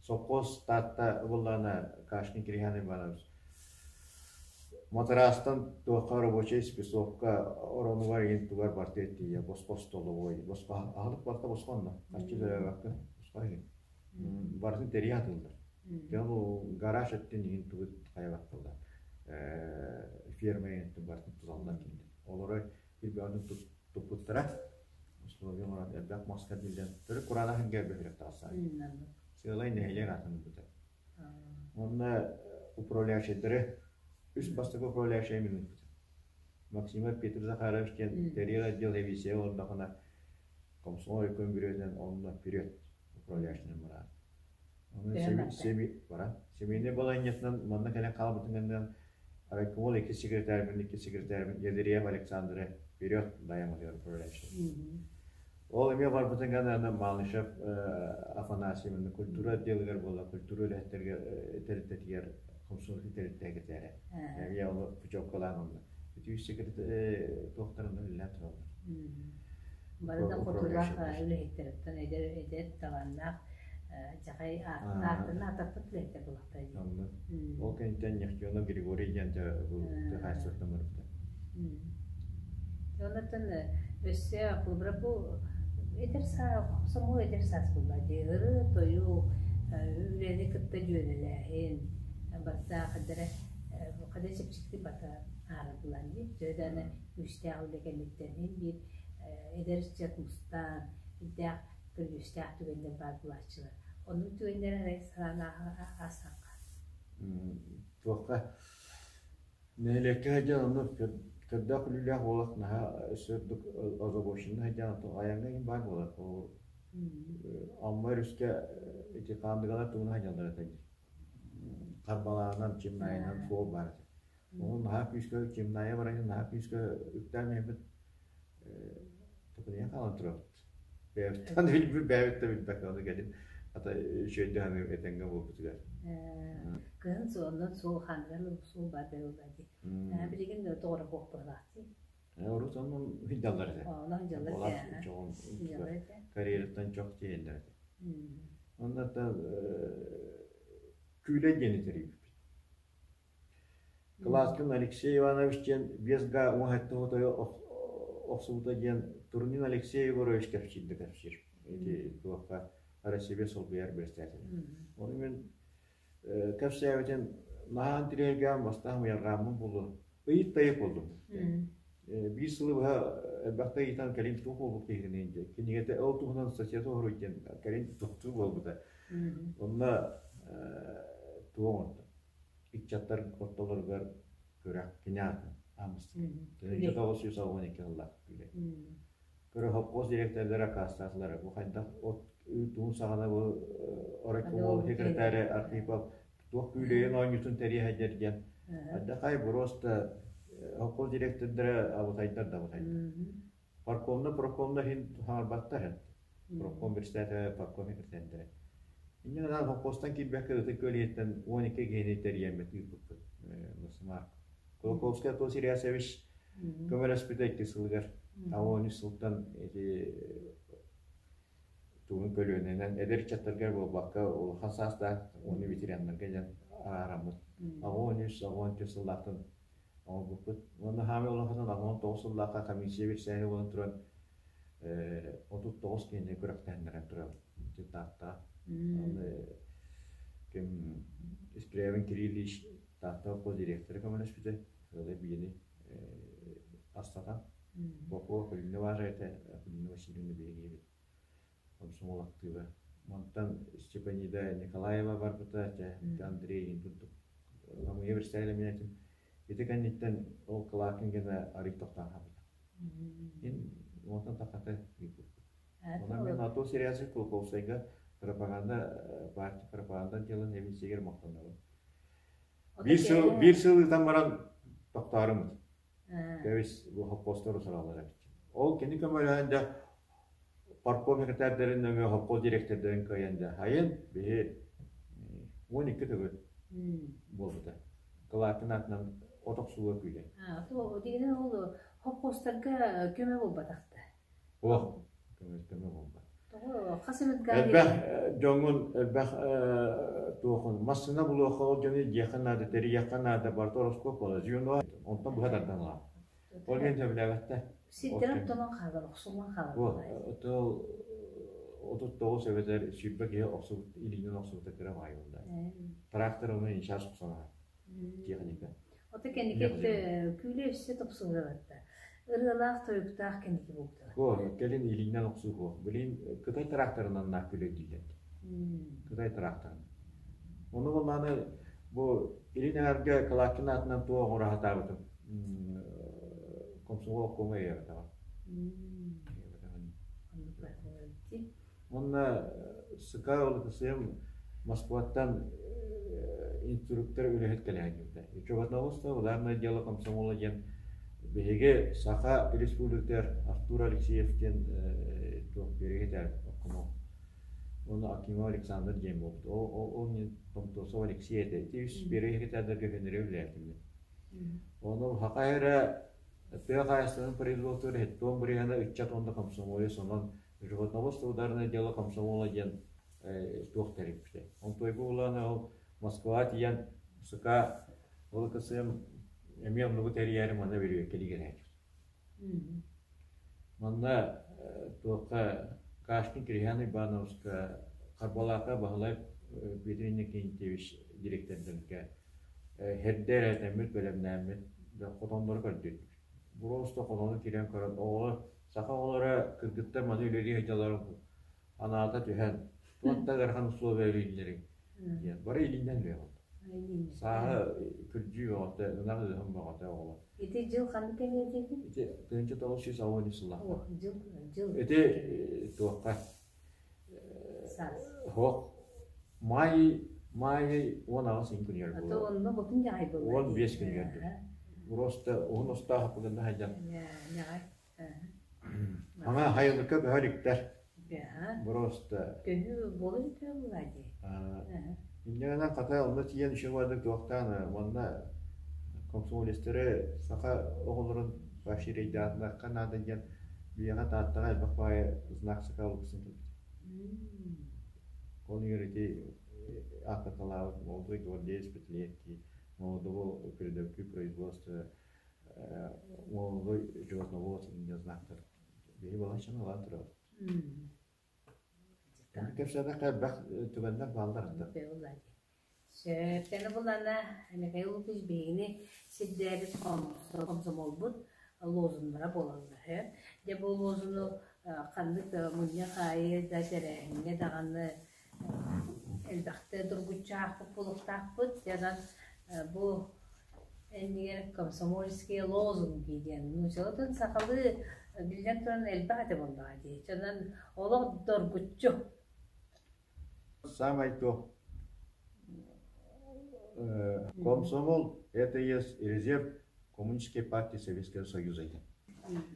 Сопхуос Таатта буоллаҕына Кашкин Кирихан Иванович Матараастан туохха рабочай списокка оронугар иһин тугар барытыгар тиийэ босхо столовой, босхо аһылык барыта босхо онно харчы төлөөбөккө босхо иһин барытын тэрийэ сатыыллар. Дьэ ол гараж өттүн иһин тугу хайабатталлар ферма иһин барытын туталлар кинилэр. Олору кирбэҕин туппуттара условия оҥорон элбэх мас кэрдиллэн төрүт кураанах иһингэ бөһүөлэк таҕыста. Сыалай нэһилиэк атын ылбыта. Уонна управляющайдары үс бастакы управляющай мин ыыппытым. Максимов Петр Захарович диэн тэрийэр отдел эбиисийэ олордохуна комсомол өкөн бүрүөтүнэн онно вперед управляющайынан бараат. Онон баран семейный балаһыанньатынан манна кэлэн хаалбытын кэннинэн райкомол икки секретарьмын, икки секретарьмын Ядырьев Александры. Вперед, даем управляющий. Ол эмиэ барбытын гана Малышев Афанасий культура отделыгар буолла, культура үлэһиттэргэ тэрилтэтигэр комсомольский тэрилтэгэ кэтээрэ. Эмиэ ону путевкалаан онно. Үтүү секретарь туохтарын үлэлээн тураллар. Бары да хотулаах үлэһиттериттэн эдэр эдэр талааннаах дьахай ааттарын аатаппыт үлэһиттэр булахтар дии. Ол кэнниттэн Нехтенов Григорий диэн бу хаһаайыстыбаттан барбыта. Оннуттан өссө холобура бу эдэр саас хомсомуол эдэр саас буолла дии ырыы-тойуу үлэни кытта дьүөрэлээһин барыта хадара хада чэпчэкитик барыта аарар булан дии төһө даҕаны күүстээх үлэ кэнниттэн иһин биир эдэр ыччат мустан ирдээх көрүдьүөстээх түгэннэр баар буолааччылар. Оннук түгэннэр арай санаан аастахха. Туохха Нэһилиэккэ сылдьан онно көрдөөх күлүүлээх буолар наһаа өссө ордук озабоченнай сылдьан айаҥҥа иһин баар буолар. Ол Амма өрүскэ ити хаандыгалар тугунан сылдьаллар этэ дии. Харбалаанан, Чимнаайынан суол баар этэ. Ол наһаа күүскэ Чимнаайа баран наһаа күүскэ үктээн иһэбит тупунуйан хаалан турабыт. Бэйэбиттэн билбит бэйэбит да билбэккэ ону кэлин хата үчүгэйдик саныыр этэҥҥэ буолбутугар. Кыһын суолунан суол хаандыгар суол баар буолла дии. Билигин да тоҕо буох быһалаах дии. Урут онон сылдьаллар этэ. Онон сылдьаллар этэ. Чоҕун карьераттан чох тиийэллэр этэ. Онно күүлэй диэни тэрийбиппит. Кылааскын Алексей Иванович диэн биэс га уоһаттан отойо охсубута диэн Турнин Алексей Егорович кэпсиир да кэпсиир. Ити туохха Россия солбуйар председателэ. Ону мин кэпсээбитин наһаан тириэргээн бастаан уйарҕааммын буолуо. Ыйыт-тайык буоллум. Биир сылы быһа элбэхтэ ыйытан кэлин туох буолбут киһигиний диэн. Кинигэтэ ол туһунан статьята оһоруй диэн кэлин тохтуу буолбута. Онно туох оҥордум? Ыччаттар ортолоругар күрэх кини аатын аамыстык. 1992 сыллаах күлэ. Көрө хоппуос директордара аккаастаатылар. Бу хайдах от туун саҕана бу оройкомол секретарь Архипов туох күүлэйин оонньуутун тэрийэ диэн. Хайдахай просто хоппуос директордара абытайдар да абытайдар. Паркомна прокомна иһин хаҥарбаттар. Проком председателэ, парком секретарьдара. Инньэ гынан холкуостан киирбэккэ Ытык Күөл иһиттэн 12 киһини тэрийэммит ыыппыппыт. Самар. Кулаковскай Атос Ильясович көмөлөспүтэ икки сылыгар. А 13 сылтан ити тугун көлүөнэнэн эдэр ыччаттарга буолбакка улахан саастаах уонна ветераннарга диэн аараммыт. 13, 14 сыллаахтан оҥорбуппут. Уонна хаамыы улаханын 89 сыллаахха комиссия билсээһи буолан туран 39 киһини күрэхтэһиннэрэн турабыт. Тааттаҕа. Аны ким Скрябин Кириллич Таатта колхоз директора көмөлөспүтэ. Ыалы биини астатан. Попова Кулина баар этэ, Кулина Васильевна биһиги комсомол актыыба. Мантан Степанида Николаева барбыта, чэ, Андрей курдук Амыйа представили мин этим. Ити кэнниттэн ол Кылаакын гына арый тохтоон хаалбыта. Ин уонтан тахата ыыппыппыт. Онон мен Атос Ильясов Кулаковскайга пропаганда партия пропаганда отделын эбинсигэр махтанабын. Биир сыл биир сыл ыытан баран тохтоорум. Кэбис бу хоппуостар усараллар эбит. Ол кини көмөлөһөн дьэ парком секретарьдарын нөҥүө хоппуос директордарын кыайан дьэ айын биһи 12 төгүл буолбута. Кылаатын атынан от охсууга күүлэй. Дигинен ол хоппуостарга көмө буолбатахта. Суох, көмө буолбат. Тоҕо хас эмит Элбэх дьоҥҥун элбэх туохун массыына булуохха ол дьону дьиэххэ наада, тэрийиэххэ наада, барыта ороскуот буолар. Звено онтон быһа тардан ылаҕын. Ол иһин сөбүлээбэттэр. Сирдэрин тонон хаалар, охсуллан хаалар. Ол 39 эбэтэр 20 киһи охсубут, илиинэн охсубута кыра баҕайы буолла. Трактор ону иншаас охсон аһар. Техника. Ото кэнники күүлэ өссө тупсуһура барда. Ырыалаах тойуктаах кэнники буолтулар. О, кэлин илиинэн охсуһуох. Билин Кытай тракторынан наах күлэ дииллэр. Кытай тракторынан. Ону буоллааны бу илин эҥэргэ Калаткин аатынан туох оҥоро сатаабытым. Комсомол обкома өйөөбөтөҕө. Уонна СК ЛКСМ Москваттан инструктор үлэһит кэлэһэн кэлбитэ. Чугатновство ударное дело комсомола диэн Биһиги Саха Республикатыгар Артур Алексеев диэн туох биэригэ обкомол. Уонна Акимов Александр диэн буолбут. Ол ол Томтосов Алексей этэ. Ити үс биэригэ этэрдэргэ көннөрү үлэлээтим. Ону Саха эрэ тыа хаһаайыстыбатын производствотыгар хеттон бырыһыана ыччат уонна комсомолец онон животноводство ударное дело комсомола диэн туох тэрийбитэ. Онтуойга улаана ол Москваҕа тиийэн СК ол КСМ эмиэ оннугу тэрийээри манна бүрүөккэ Манна туохха Кашкин Кирихан Ивановска, Харбалаахха Баһылай Петр Иннокентьевич директордарга эрдэ эрээтэммит, бэлэмнээммит хотоннору көрдүрбүт. Буруоста хотону киирэн көрөн оҕолор, саха оҕолоро кыргыттар маны үлэлии сылдьалларын анаата түһэн, туох да ыарахан условия үлэлииллэрин диэн бары илиинэн үлэҕит. Сааһы күрдьүү бөҕөтө, ынах ыаһын бөҕөтө оҕолор. Ити дьыл ханнык кэмҥэ диэтиҥ? Ити 1960 сыллаахха. О, дьыл, дьыл. Ити туохха? Саас. Хоох маай маай 18 ын күнүгэр А то онно бутун ньаҕай буолла 15 күнүгэр Просто уһун устаах аппыгында хайдан. Ньаҕай. Ама хайылыкка көһөр иктэр. Просто. Көһүү буола иликтэр буолаа дии. Инньэ гынан хата онно тиийэн үчүгэй туохтаан манна комсомолецтары саха оҕолорун вообще рейдаатынахха наада диэн биһиэхэ Тааттаҕа элбэх баайы знак саха лупсын кэлбит. Ол иһигэр ити ааттаталаабыт молодой гвардеец пятилетки молодого передовики производства молодой животновод не знактар биһи балаччаны ылан турабыт. Кэпсээтэххэ элбэх түгэннэр бааллар да. Сөптөнө булана Михаил Лукич биһигини сирдээбит комсомолбут лозуннара буолаллар. Дьэ бу лозуну ханнык мунньах аайы да тэрээһиҥҥэ даҕаны элбэхтэ дургуччаахпыт буолуохтаахпыт. Дьэ бу иннигэр комсомольские лозунги диэн нууччалатын сахалыы биллэн туран элбэх этэ буоллаҕа дии. Онон олох доргуччу. Самое то комсомол это есть резерв Коммунистической партии Советского Союза диэн.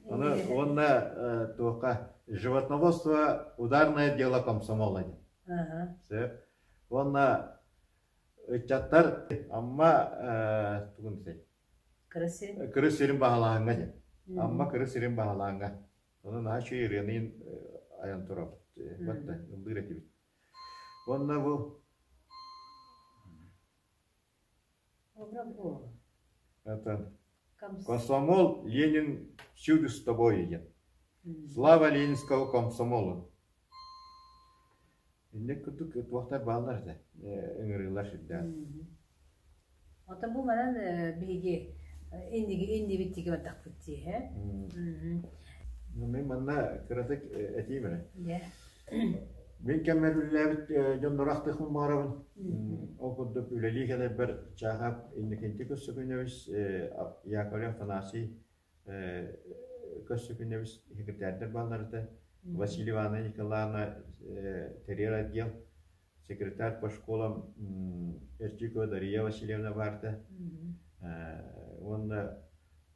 Аны уонна туохха животноводство ударное дело комсомола диэн. Сөп. Уонна ыччаттар Амма тугун десей? Кырыс сирин баһылааһыҥҥа диэн. Амма кырыс сирин баһылааһыҥҥа. Онон наһаа үчүгэй ырыаны айан турабыт. Батта ыллыыр этибит. Уонна бу Это Комсомол Ленин всюду с тобой диэн. Слава Ленинского комсомолу. Инник курдук туохтар бааллар этэ ыҥырыылар сүрдээх. Оттон бу манан биһиги инниги иннибит диги бардахпыт дии, э? Мин манна кыратык этиим эрэ. Мин кэммэр үлэлээбит дьоннору ахтыахпын баҕарабын. Ол курдук үлэлии кэлэрбэр Чаахап Иннокентий Көссөкүнэбис, Яковлев Афанасий Көссөкүнэбис секретардар бааллар этэ. Василий Ивановна Николаевна тэрийэр отдел, секретарь по школам Эрчикова Дария Васильевна баар этэ. Уонна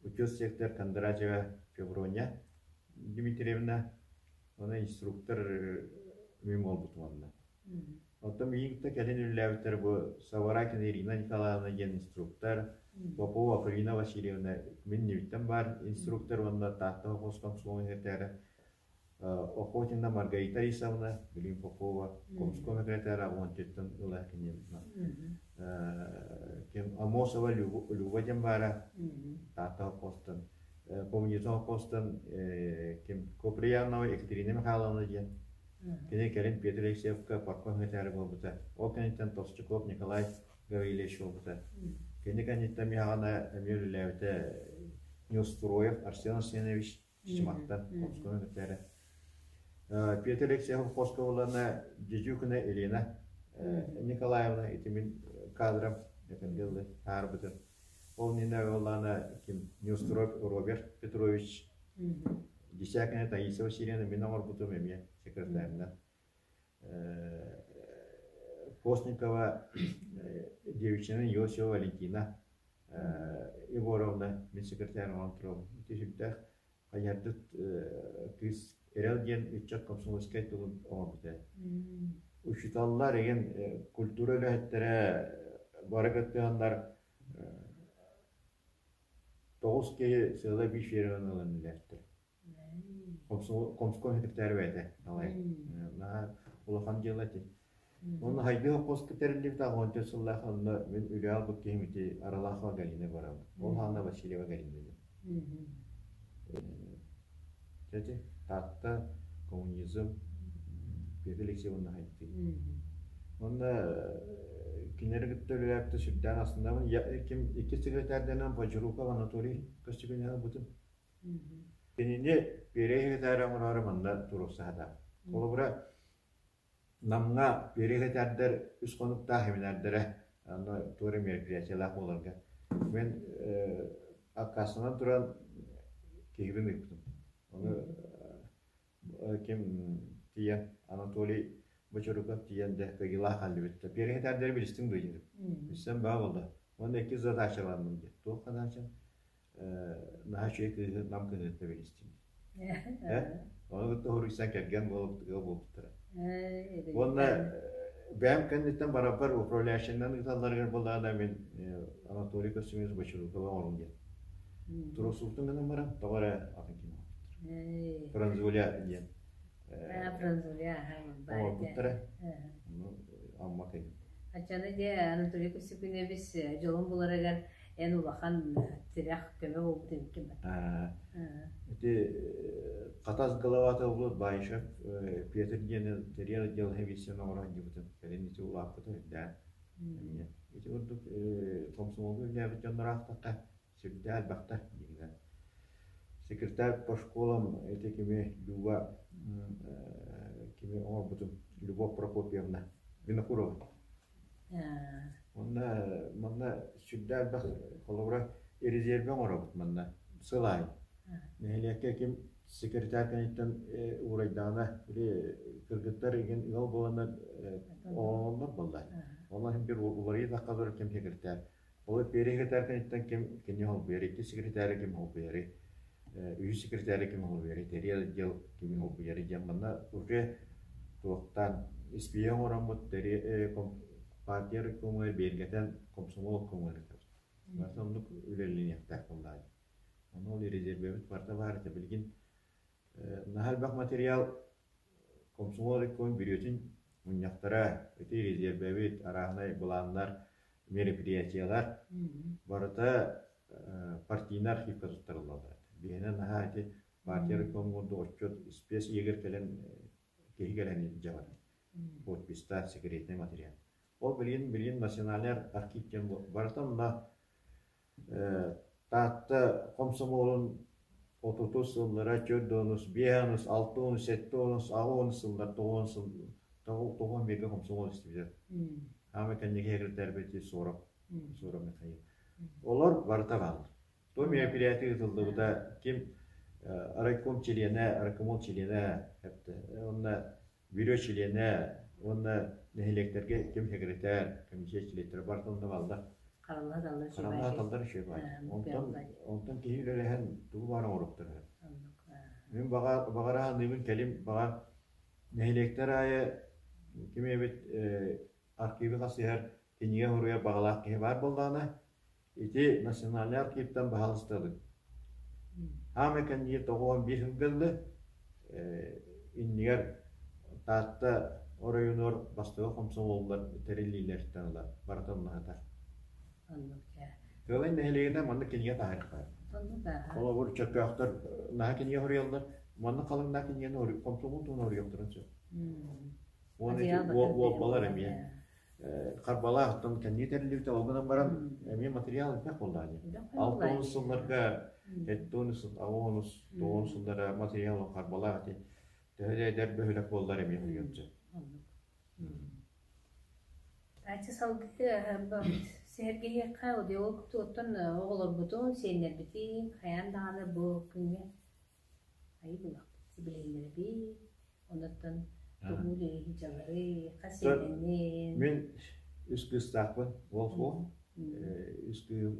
учет сектор Кондратьева Феврония Дмитриевна Оны инструктор мин буолбутум онно. Оттон миигин кытта кэлин үлэлээбиттэр бу Саваракина Ирина Николаевна диэн инструктор, Попова Акулина Васильевна мин иннибиттэн баар инструктор уонна Таатта колхоз комсомол секретаря Охотина Маргарита Борисовна, билигин Попова комском секретаря уончуттан ыла кини ким Амосова Люба диэн баара Таатта колхозтан Коммунизм колхозтан ким Куприянова Екатерина Михайловна диэн кини кэлин Петр Алексеевка парком секретаря буолбута. Ол кэнниттэн Толстяков Николай Гаврильевич буолбута. Кини кэнниттэн миэхэ эмиэ үлэлээбитэ Неустроев Арсен Арсенович Чычымахтан комском секретаря. Петр Алексеев хоско буоллаҕына Дьүдьүкүнэ Елена Николаевна ити мин кадрам этэн таарбытым. Ол иннинэ буоллаҕына ким Неустроев Роберт Петрович Десякина Таисия Васильевна мин оҥорбутум эмиэ секретарынан. Постникова Девичина Иосифа Валентина. Егоровна мин секретарь оҥорон турабын. Ити сүрдээх хайыһардыт кыыс Эрэл диэн ыччат комсомольскай тылын оҥорбута. Учууталлар игин культура үлэһиттэрэ бары кыттыһаннар 9 киһи сыала биир ферманы ылан үлэлээттэр. Комском секретарь бэйэтэ далай. Наһаа улахан дьыала ити. Онно хайдыы хоппуоска тэриллибит 64 сыллаах онно мин үлэ албыт киһим ити Аралахова Галина барабын. Ол хаана Васильева Галина диэн. Чэти, Таатта, коммунизм, Петр Алексеевна хайдыы. Онно кинилэри кытта үлэлээбитэ сүрдээх астынабын. Ким икки секретарьданан Бочуруков Анатолий Костюкин ылбытым. Кинини Перей секретарь оҥороору манна туруорса сатаабыт. Холобура, Намҥа Перей секретардар үс хонуктаах семинардара онно туора мероприятиелаах буоларга мин аккаастанан туран киһибин ыыппытым. Ону ким тиийэн Анатолий Бочоруков тиийэн да кыайыылаах хааллыбыт. Перей секретардары билистиҥ дуо диэтим. Билсэн баа буолла. Уонна иккис задачаланным диэн. Туох задачам? Наһаа үчүгэй кыыһы Нам кыыһыттан билистим. Ону кытта хоруйсан кэргэн буолбут ыал буолбуттара. Уонна бэйэм кэнниттэн барарбар управляющайынан ыыталларыгар буоллаҕына мин Анатолий Костюмович Бочурукова оҥорум диэн. Туруорсубутун гынан баран тоҕо эрэ атын ким оҥорбуттар. Франзуля диэн Франзуля оҥорбуттара. Амма кыһын. Аччаны дьэ Анатолий Костюкинович дьолун буларыгар эн улахан тирэх көмө буолбут эбиккин Ити Хатас главата буолбут Баишев Петр диэн тэрийэр отдел комиссияны оҥорон дьыбытым. Кэлин ити улааппыта үрдээн. Эмиэ. Ити курдук комсомолга үлэлээбит дьоннор аахтахха сүрдээх элбэхтэр дьиҥинэн. Секретарь по школам ити кими Люба кими оҥорбутум Любовь Прокопьевна Винокурова. Онно манна сүрдээх элбэх холобура резервэ оҥоробут манна сыл аайы. Нэһилиэккэ ким секретарь кэнниттэн уурайдаҕына или кыргыттар игин ыал буоланнар оҕолоннор буолла. Онон иһин бир уларыйыы тахха ким секретарь. Ол перекретарь кэнниттэн ким кини холбуйар, икки секретары ким холбуйарый, үһүс секретары ким холбуйарый, тэрийэр отдел кими холбуйарый диэн манна уже туохтаан испииһэ оҥороммут партия райкомугар биэргэтэн комсомол обкомугар ыытабыт. Барыта оннук үлэлэниэхтээх буоллаҕа дии. Ону ол резервэбит барыта баар этэ. Билигин наһаа элбэх материал комсомол райкомун бүрүөтүн мунньахтара, ити резервэбит, арааһынай былааннар, мероприятиелар барыта партийнай архивка туттарыллаллар. Биһиэнэ наһаа ити партия райкомугар отчет спец иһигэр кэлэн киһи кэлэн илдьэ барар. Подписьтаах секретный материал. Ол билигин билигин национальный архив диэн барыта онно Таатта хомсомуолун отутус сыллара, 40-ус, 5-ус, 6-ус, 7-ус, 8-ус сыллар, 9 сыл, 91-гэ хомсомуол истибитэ. Хаамай кэнники секретарь Соров, Соров Михаил. Олор барыта бааллар. То мероприятие ыытыллыбыта ким райком чилиэнэ, райкомол чилиэнэ, онно бюро чилиэнэ уонна нэһилиэктэргэ ким секретарь, комиссия чилиэттэрэ барыта онно бааллар. Харалла таллар Харалла таллар үчүгэй баар. Онтон онтон киһи үлэлэһэн тугу баар оҥоруохтара. Мин баҕара саныыбын кэлим баҕар нэһилиэктэр аайы ким эбит архивы хасыһар кинигэ суруйар баҕалаах киһи баар буоллаҕына, ити национальнай архивтан баһаалыстабын. Хаамай кэннигэр 91 сылга иннигэр Таатта оройуонугар бастакы хомсомуоллар тэриллиилэриттэн ыла барыта онно сытар. Кыалай нэһилиэгинэн маннык кинигэ таһаарыахтаах. Холобур, чөркөөхтөр наһаа кинигэ суруйаллар, маннык халыҥнаах кинигэни хомсомуол туһунан суруйуохтарын сөп. Уонна ити уолбалар эмиэ Харбалаах оттон кэнники тэриллибитэ ол гынан баран эмиэ материал элбэх буоллаҕа дии. 60 сылларга 70 80 90 сыллара материал Харбалаах ити төһө да эдэр бөһүөлэк буоллар эмиэ суруйуон сөп. Ачча салгыы сэһэргэһиэххэ оттон оҕолорбутун, сиэннэрбитин хайаан даҕаны бу күҥҥэ айыы булахпыт, сибилиһиннэрэбит, онуттан тугу үлэлиир дьалары, хас сиэннэнин. Мин үс кыыстаахпын, уол суох. Үс кыыһым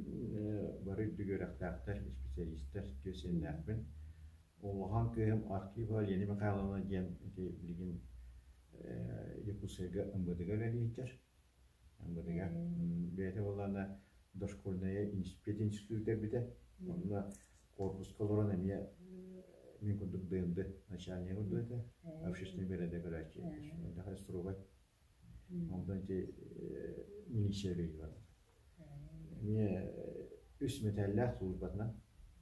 бары үрдүк үөрэхтээхтэр, специалистар, түөрт сиэннээхпин. Улахан кыыһым Архипова Лена Михайловна диэн ити билигин Якутскайга МВД-га үлэлиир. МВД-га бэйэтэ буоллаҕына дошкольная пединститут бүтэрбитэ. Онно корпуска олорон эмиэ мин курдук ДНД начальнига курдук этэ. Общественный бэрэдэ көрөөччү. Строгай Онтон ити милиция үлэлии барбыта. Эмиэ үс мэтээллээх службатынан,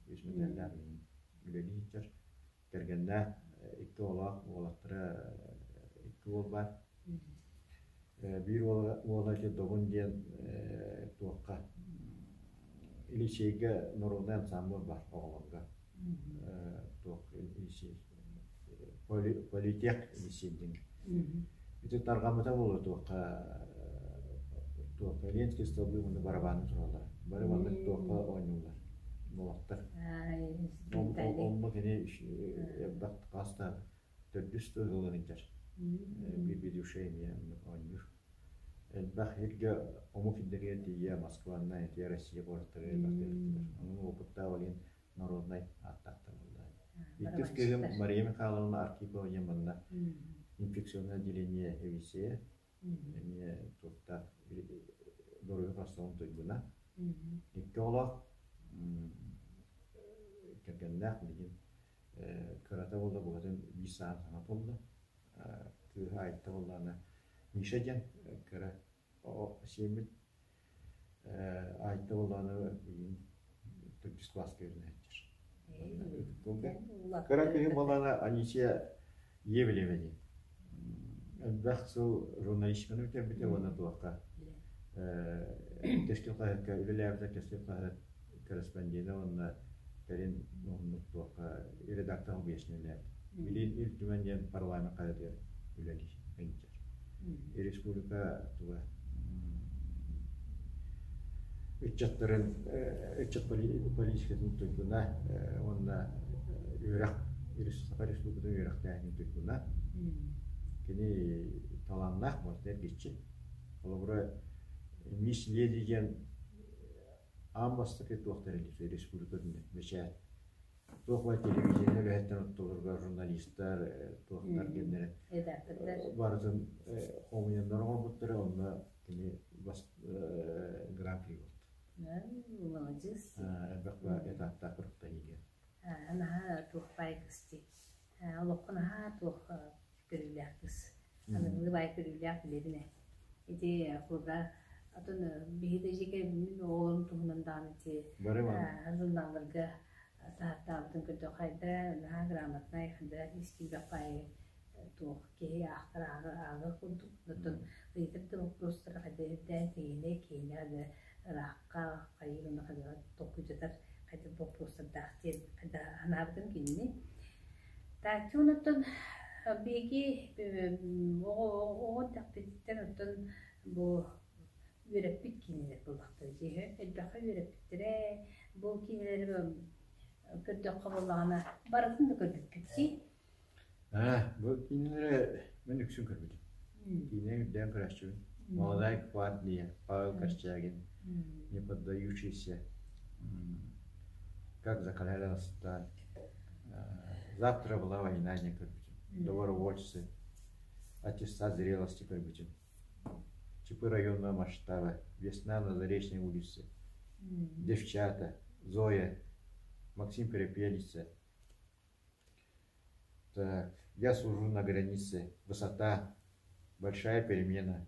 үс мэтээллээх үлэлии сылдьар. Кэргэннээх, икки оҕолоох, уолаттара икки уол баар. Биир уола, уола ити Добун диэн туохха Илисейгэ народнай ансамбль баар оҕолорго. Туох Илисей политех Илисей диэн. Ити тарҕаммыта буолуо туохха туохха Ленский столбы уонна барабааны тураллар. Бары маннык туохха оонньууллар. Молоттор. Онно кини элбэх хас да төрдүс да ыһыллан илдьэр. Биир ведущай эмиэ оонньуур. Элбэх сиргэ омук сирдэригэр тиийэ Москванна ити Россия куораттарыгар элбэх тэрилтэлэр. Онон уопуттаах олин народнай ааттаахтар буолла. Иккис кыыһым Мария Михайловна Архипова диэн манна инфекционное отделение эвисия эмиэ туохтаах доруобуйа харыстабылын туйгуна. Икки оҕолоох кэргэннээх билигин кырата буолла букатын биир саҕа саҥа буолла. Кыыһа Айта буоллаҕына Миша диэн кыра сиэммит Айта буоллаҕына билигин төрдүс кылааска үөрэнээччи. Кыра кыыһым буоллаҕына Анисия Евлева диэн. Элбэх сыл журналистиканы бүтэрбитэ уонна туохха Кэскил хаһыакка үлэлээбитэ, Кэскил хаһыат корреспондена уонна кэлин уһуннук туохха редактор объяснение Билин Ил Түмэн диэн парламент хаһыатыгар үлэлиир сылдьар. Республика туга ыччаттарын ыччат политикатын туйгуна уонна үөрэх Саха Республикатын үөрэхтээһинин туйгуна. Кини талааннаах буолта эргиччи. Холобура, Мисс Леди диэн аан бастакы туох тэриллибитэ республика үрдүнэн бэчээт. Туох баар телевидение үлэһиттэр оттолоругар журналистар, туохтар диэннэрэ барытын хомуйаннар оҥорбуттара, онно кини гран-при буолта. Молодец. Элбэх этаптаах күрэхтэһиигэ. Наһаа туох баай кыс дии. Олоххо наһаа туох көрүүлээх кыс. Аныгылыы баай көрүүлээх билэбин ээ. Ити холобура атын биһи да дьиэ мин оҕолорум туһунан даҕаны ити журналларга таһаттаабытын көрдөх хайда наһаа грамотнай хайда ис киирбэх баайы туох киһи аахтар ааҕар курдук оттон ыйытар да боппуруостара хайда үрдээн киһини киһини да ыраахха хайыыр уонна хайдах толкуйдатар хайдах боппуруостардаах диэн хайдах санаабытым кинини. Тааччы оттон биһиги оҕо оҕо эрдэхпититтэн оттон бу үөрэппит киинэлэр буоллахтара дьиэ элбэххэ үөрэппиттэрэ бу киинэлэри көрдөххө буоллаҕына барытын да көрбүппүт дии. Бу киинэлэри мин үксүн көрбүтүм. Киинэ үрдээн көрөөччүбүн. Молодая гвардия, Павел Корчагин, Не поддающийся, Как закалялась сталь, Завтра была война не көрбүтүм. Добровольцы, Аттестат зрелости көрбүтүм. ЧП районного масштаба, Весна на Заречной улице, Девчата, Зоя, Максим Перепелица, Так, я служу на границе. Высота. Большая перемена.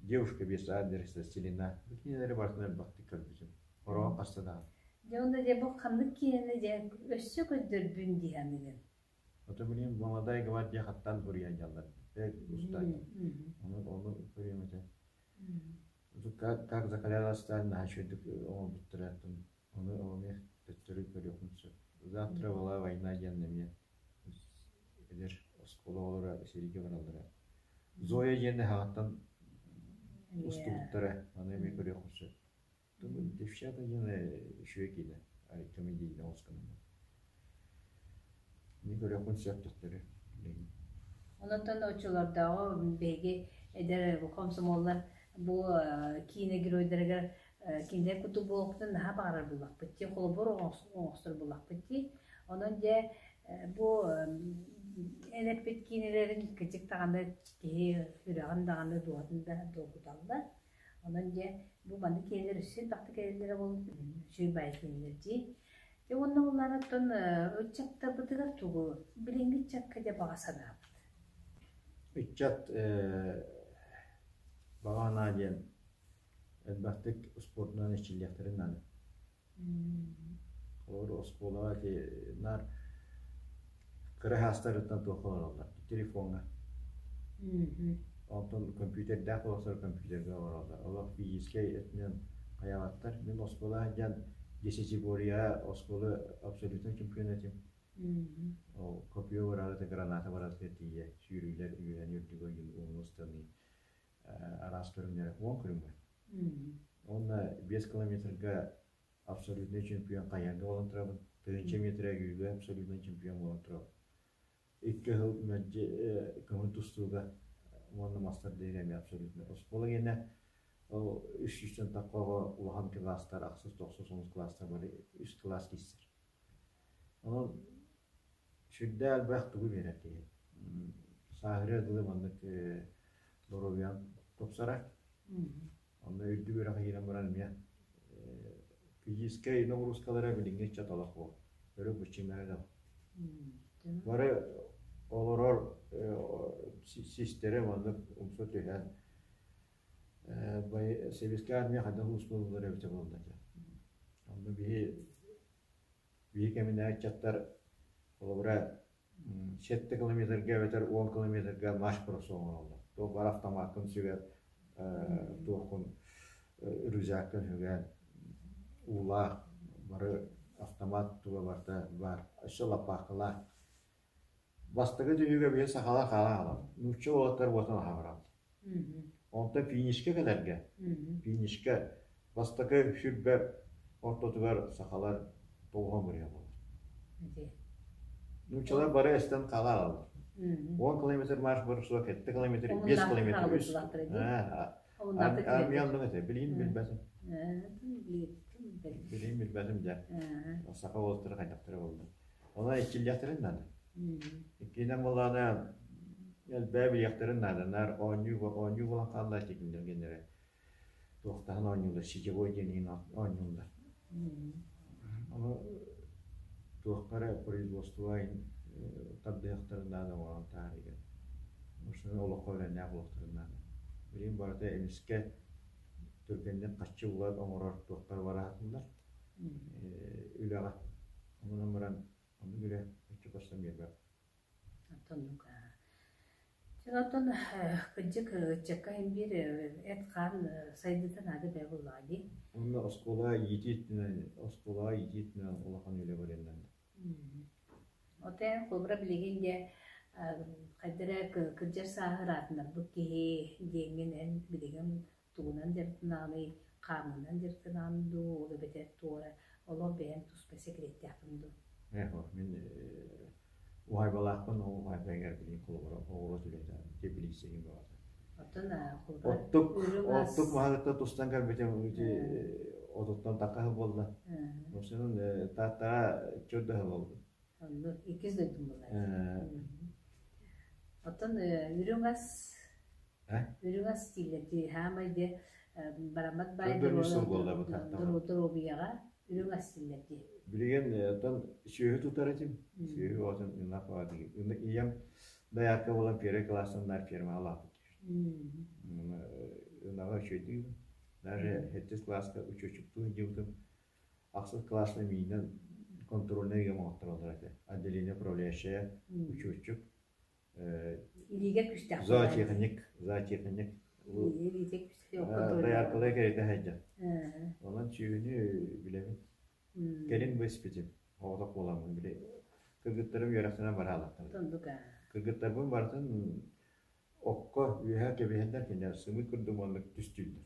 Девушка без адреса, Селена. Бу кинилэри барытын элбэхтик көрбүтүм. Ороон хаста даҕаны. Дьэ онно дьэ бу ханнык киинэни дьэ өссө көрдөрбүн дии саныыгын. Ото билигин Молодая гвардия хаттан суруйан дьаллар. Устааччы. Ону ону көрүөм этэ. Как, как закалялась сталь наһаа үчүгэйдик оҥорбуттара. Ону эмиэ төттөрү көрүөхпүн сөп. Завтра была война диэн эмиэ эдэр оскуола оҕолоро сэриигэ бараллара. Зоя диэн аһаҕаттан устубуттара, ону эмиэ көрүөхпүн сөп. Девчата диэн үчүгэй киинэ, комедийнай оҕус гынан Мин көрүөхпүн сөп төттөрү. Онтон оччолордооҕу биһиги эдэр хомсомуоллар Бу киинэ геройдарыгар кинилэр курдук буолуохпутун наһаа баҕарар буоллахпыт дии, холобур оҥостор буоллахпыт дии. Онон дьэ бу эн эппит киинэлэрин кырдьык даҕаны киһи сүрэҕин даҕаны, дууһатын да долгуталлар. Онон дьэ бу маннык киинэлэр өссө элбэхтик кэлэллэрэ буолуо үчүгэй баайы киинэлэр дии. Дьэ уонна улаанаттан ыччаттарбытыгар тугу билиҥҥи ыччакка дьэ баҕа санаабыт? Ыччат баҕа санаа диэн элбэхтик спордунан эрчиллиэхтэрин наада. Олор оскуолаҕа ити наар кыра саастарыттан туохха олороллор? Телефоҥҥа. Онтон компьютердээх олохтор компьютерга олороллор. Олох физическэй өттүнэн хайаҕаттар. Мин оскуола сылдьан десятиборьеҕа оскуола абсолютнай чемпиона этим. Ол копье быраҕыыта, граната быраҕыыта тиийэ сүүрүүлэр үөһэни үрдүгэ уҥу ыстаныы араас көрүҥнэрэ 10 көрүҥ Уонна 5 километрга абсолютнай чемпион хайыһарга буолан турабын. 1000 метрэ үүгэ абсолютнай чемпион буолан турабын. Икки сыл мэлдьи көҥүл тустууга уонна мастар диэри эмиэ абсолютнай. Оскуола гиэнэ ол үс сүүстэн тахха оҕо улахан кылаастар, ахсыс, тохсус, онус кылаастар бары үс кылаас киирсэр. Онон сүрдээх элбэх тугу биэрэр киһи. Сааһырыар дылы маннык доруобуйаҥ тупсарар. Онно үрдүк үөрэххэ киирэн баран эмиэ физическэй ноҕуруускалара билиҥҥи ыччат олох буол. Өрө быччыҥнара да. Бары олорор систэрэ маннык умса түһэн Сэбиэскэй армия хайдах ууспуллар эбитэ буолла дьэ. Онно биһи Биһи кэминэ ыччаттар холобура 7 километрга эбэтэр 10 километрга марш бросок оҥороллор. Туох баар автомаккын сүгэр, туоххун рюкзаккын сүгэн, уулаах бары автомат туга барыта баар. Өссө лаппаакылаах. Бастакы түһүүгэ биһи сахалар хаалан хаалабыт. Нуучча уолаттар уотун аһаҕыраллар. Онтон финишкэ кэлэргэ, финишкэ бастакы сүрбэ ортотугар сахалар тоҕуһан бырыһа буолар. Нууччалар бары эстэн хаала аҕаллар. 10 километр марш барсуа, 7 километр, 5 километр үс. Армия оннук этэ. Билигин билбэтим. Билигин билбэтим дьэ. Саха уолаттара хайдахтара буолла. Онон иччиллиэхтэрин наада. Иккиһинэн буоллаҕына элбээ билиэхтэрин наада. Наар оонньуу оонньуу буолан хаалла итиннэр гэннэрэ. Туохтаһан оонньууллар, сетевой диэн иһин оонньууллар. Ону туохха эрэ производство иһин тардыһыахтарын наада оҥорон таһаарыыга. Ушуну олоххо бэлэмнээх буолуохтарын наада. Билигин барыта эмискэ түргэнник харчы булар оҥорор туохтар бараатыннар үлэҕэ. Онон баран оннук үлэ өччө көрсөн биэрбэт. Оттоннук Оттон кырдьык ыччакка иһин биир эт-хаан сайдыыта наада бэйэ буоллаҕа дии. Онно оскуола иитиитинэн, оскуолаҕа иитиитинэн улахан үлэ барыаннан. Оттон холобура билигин дьэ хайда эрэ кырдьар сааһы ыраатынарбыт киһи диэҥҥин эн билигин тугунан дьарыктанаҕыный, хаамыынан дьарыктанаҕын дуу, ол эбэтэр туора олох бэйэҥ туспа секреттээххин дуу? Мин уһаайбалаахпын, ол уһаайбайгар билигин холобура оҕуруот үлэтэ теплица иһин баҕата. Оттон холобура Оттук үрүҥ ас оттук маһыттан тустан кэлбитим ити отуттан тахха сыл буолла. Осунун Тааттаҕа чөрдөһө буолбут. Онно иккис дойдум буолла. Оттон үрүҥ ас Үрүҥ ас дииллэр дии, хаамай диэ бараммат баай Көрдөрүүс сыл буолла бу Тааттаҕа. доруобуйаҕа үрүҥ ас дииллэр дии. Билигин оттон сүөһү тутар этим. Сүөһү оҕотун ынах Ийэм доярка буолан первый класстан наар фермаҕа улааппыт Ынаҕы үчүгэйдик даже сэттис класска учетчиктуу сылдьыбытым. Ахсыс класска миинэн контрольнай ыам оҥоттороллор этэ. Отделение управляющая, учетчик Илиигэ күстээх Зоотехник, зоотехник. Илиитэ күстээх Дояркалыы кэритэ сылдьар. Онон сүөһүнү билэбин. Кэлин бу испитим. Оҕотох буоламмын били кыргыттарым үөрэхтэнэн бараалаттар. Кыргыттарбын барытын окко үөһэ кэбиһэллэр кинилэр сымыыт курдук оннук түстүүллэр.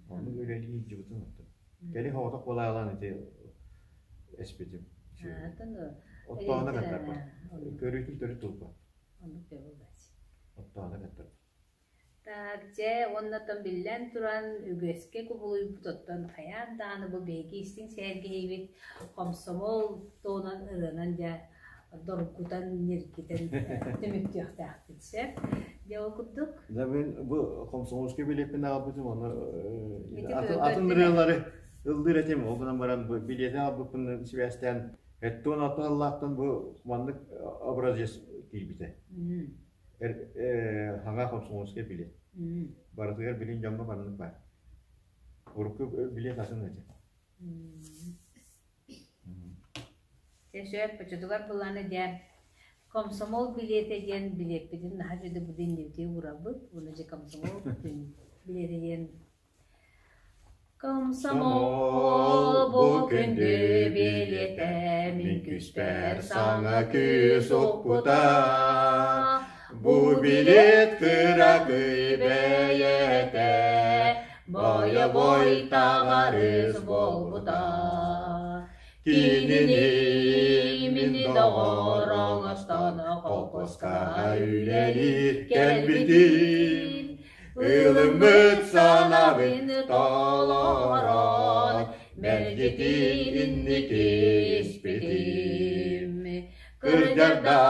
Оннук үлэлии сылдьыбытым оттон. Кэлин оҕотох буолаалаан ити эспитим. Оттооһуна каттарбат. Көрүүтүн төрүт тулпат. Оннук да буолбат. Оттооһуна каттарбат. Так, дьэ, уонна оттон биллэн туран, үгэскэ кубулуйбут оттон хайаан даҕаны бу биһиги истиҥ сэһэргэһиибит хомсомуол туһунан ырыанан дьэ доргутан, ньиргитэн түмүктүөхтээхпит сөп. Дьэ, ол курдук. Дьэ, мин бу комсомольскай билиэппин аҕалбытым, ону атын ырыалары ыллыыр этим. Ол гынан баран бу билиэти аҕалбыппын сибээстээн эттон атын аллаахтан бу маннык образец киирбитэ. Хаҥа комсомольскай билиэт. Барытыгар билин дьоҥҥо маннык баар. Урукку билиэт атын этэ. Дьэ сөп, оччотугар былаана дьэ комсомол билиэтэ диэн билиэппитин наһаа дьүдү бу иннибитигэр уурабыт. Уонна дьэ комсомол билиэтэ диэн Комсомол бу күндү билиэтэ мин күүспэр саҥа күүс укпута. Бу билиэт кыракый бэйэтэ бойобуой таҕарыс буолбута. Кинини мин доҕор оҥостон холкуоска үлэлии кэлбитим. Ылыммыт санаабын толорон, мэлдьитин инники испитим. Кырдьарда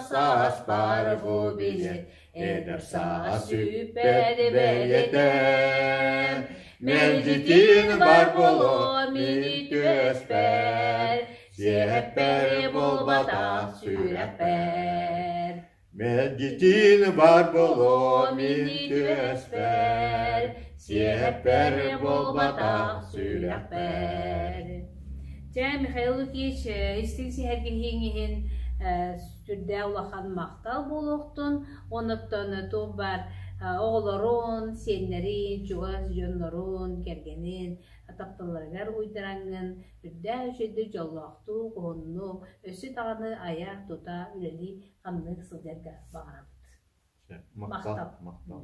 сааспар бу билиэт, эдэр саас сүппэт бэйэтэ. Мэлдьитин бар буолуо мин түөспэр, сиэппэр буолбатах сүрэхпэр. Мэлдьитин бар буолуо мин түөспэр, сиэппэр буолбатах сүрэхпэр. Дьэ, Михаил Лукич, истиҥ сэһэргэһииҥ иһин сүрдээх улахан махтал буолуохтун. Онуттан туох баар оҕолорун, сиэннэрин, чугас дьоннорун, кэргэнин тапталларыгар уйдараҥҥын үрдээх үчүгэйдик дьоллоохтук, уһуннук, өссө даҕаны айа-тута үлэлии хамныы сылдьарга баҕарабыт. Махтал. Махтал.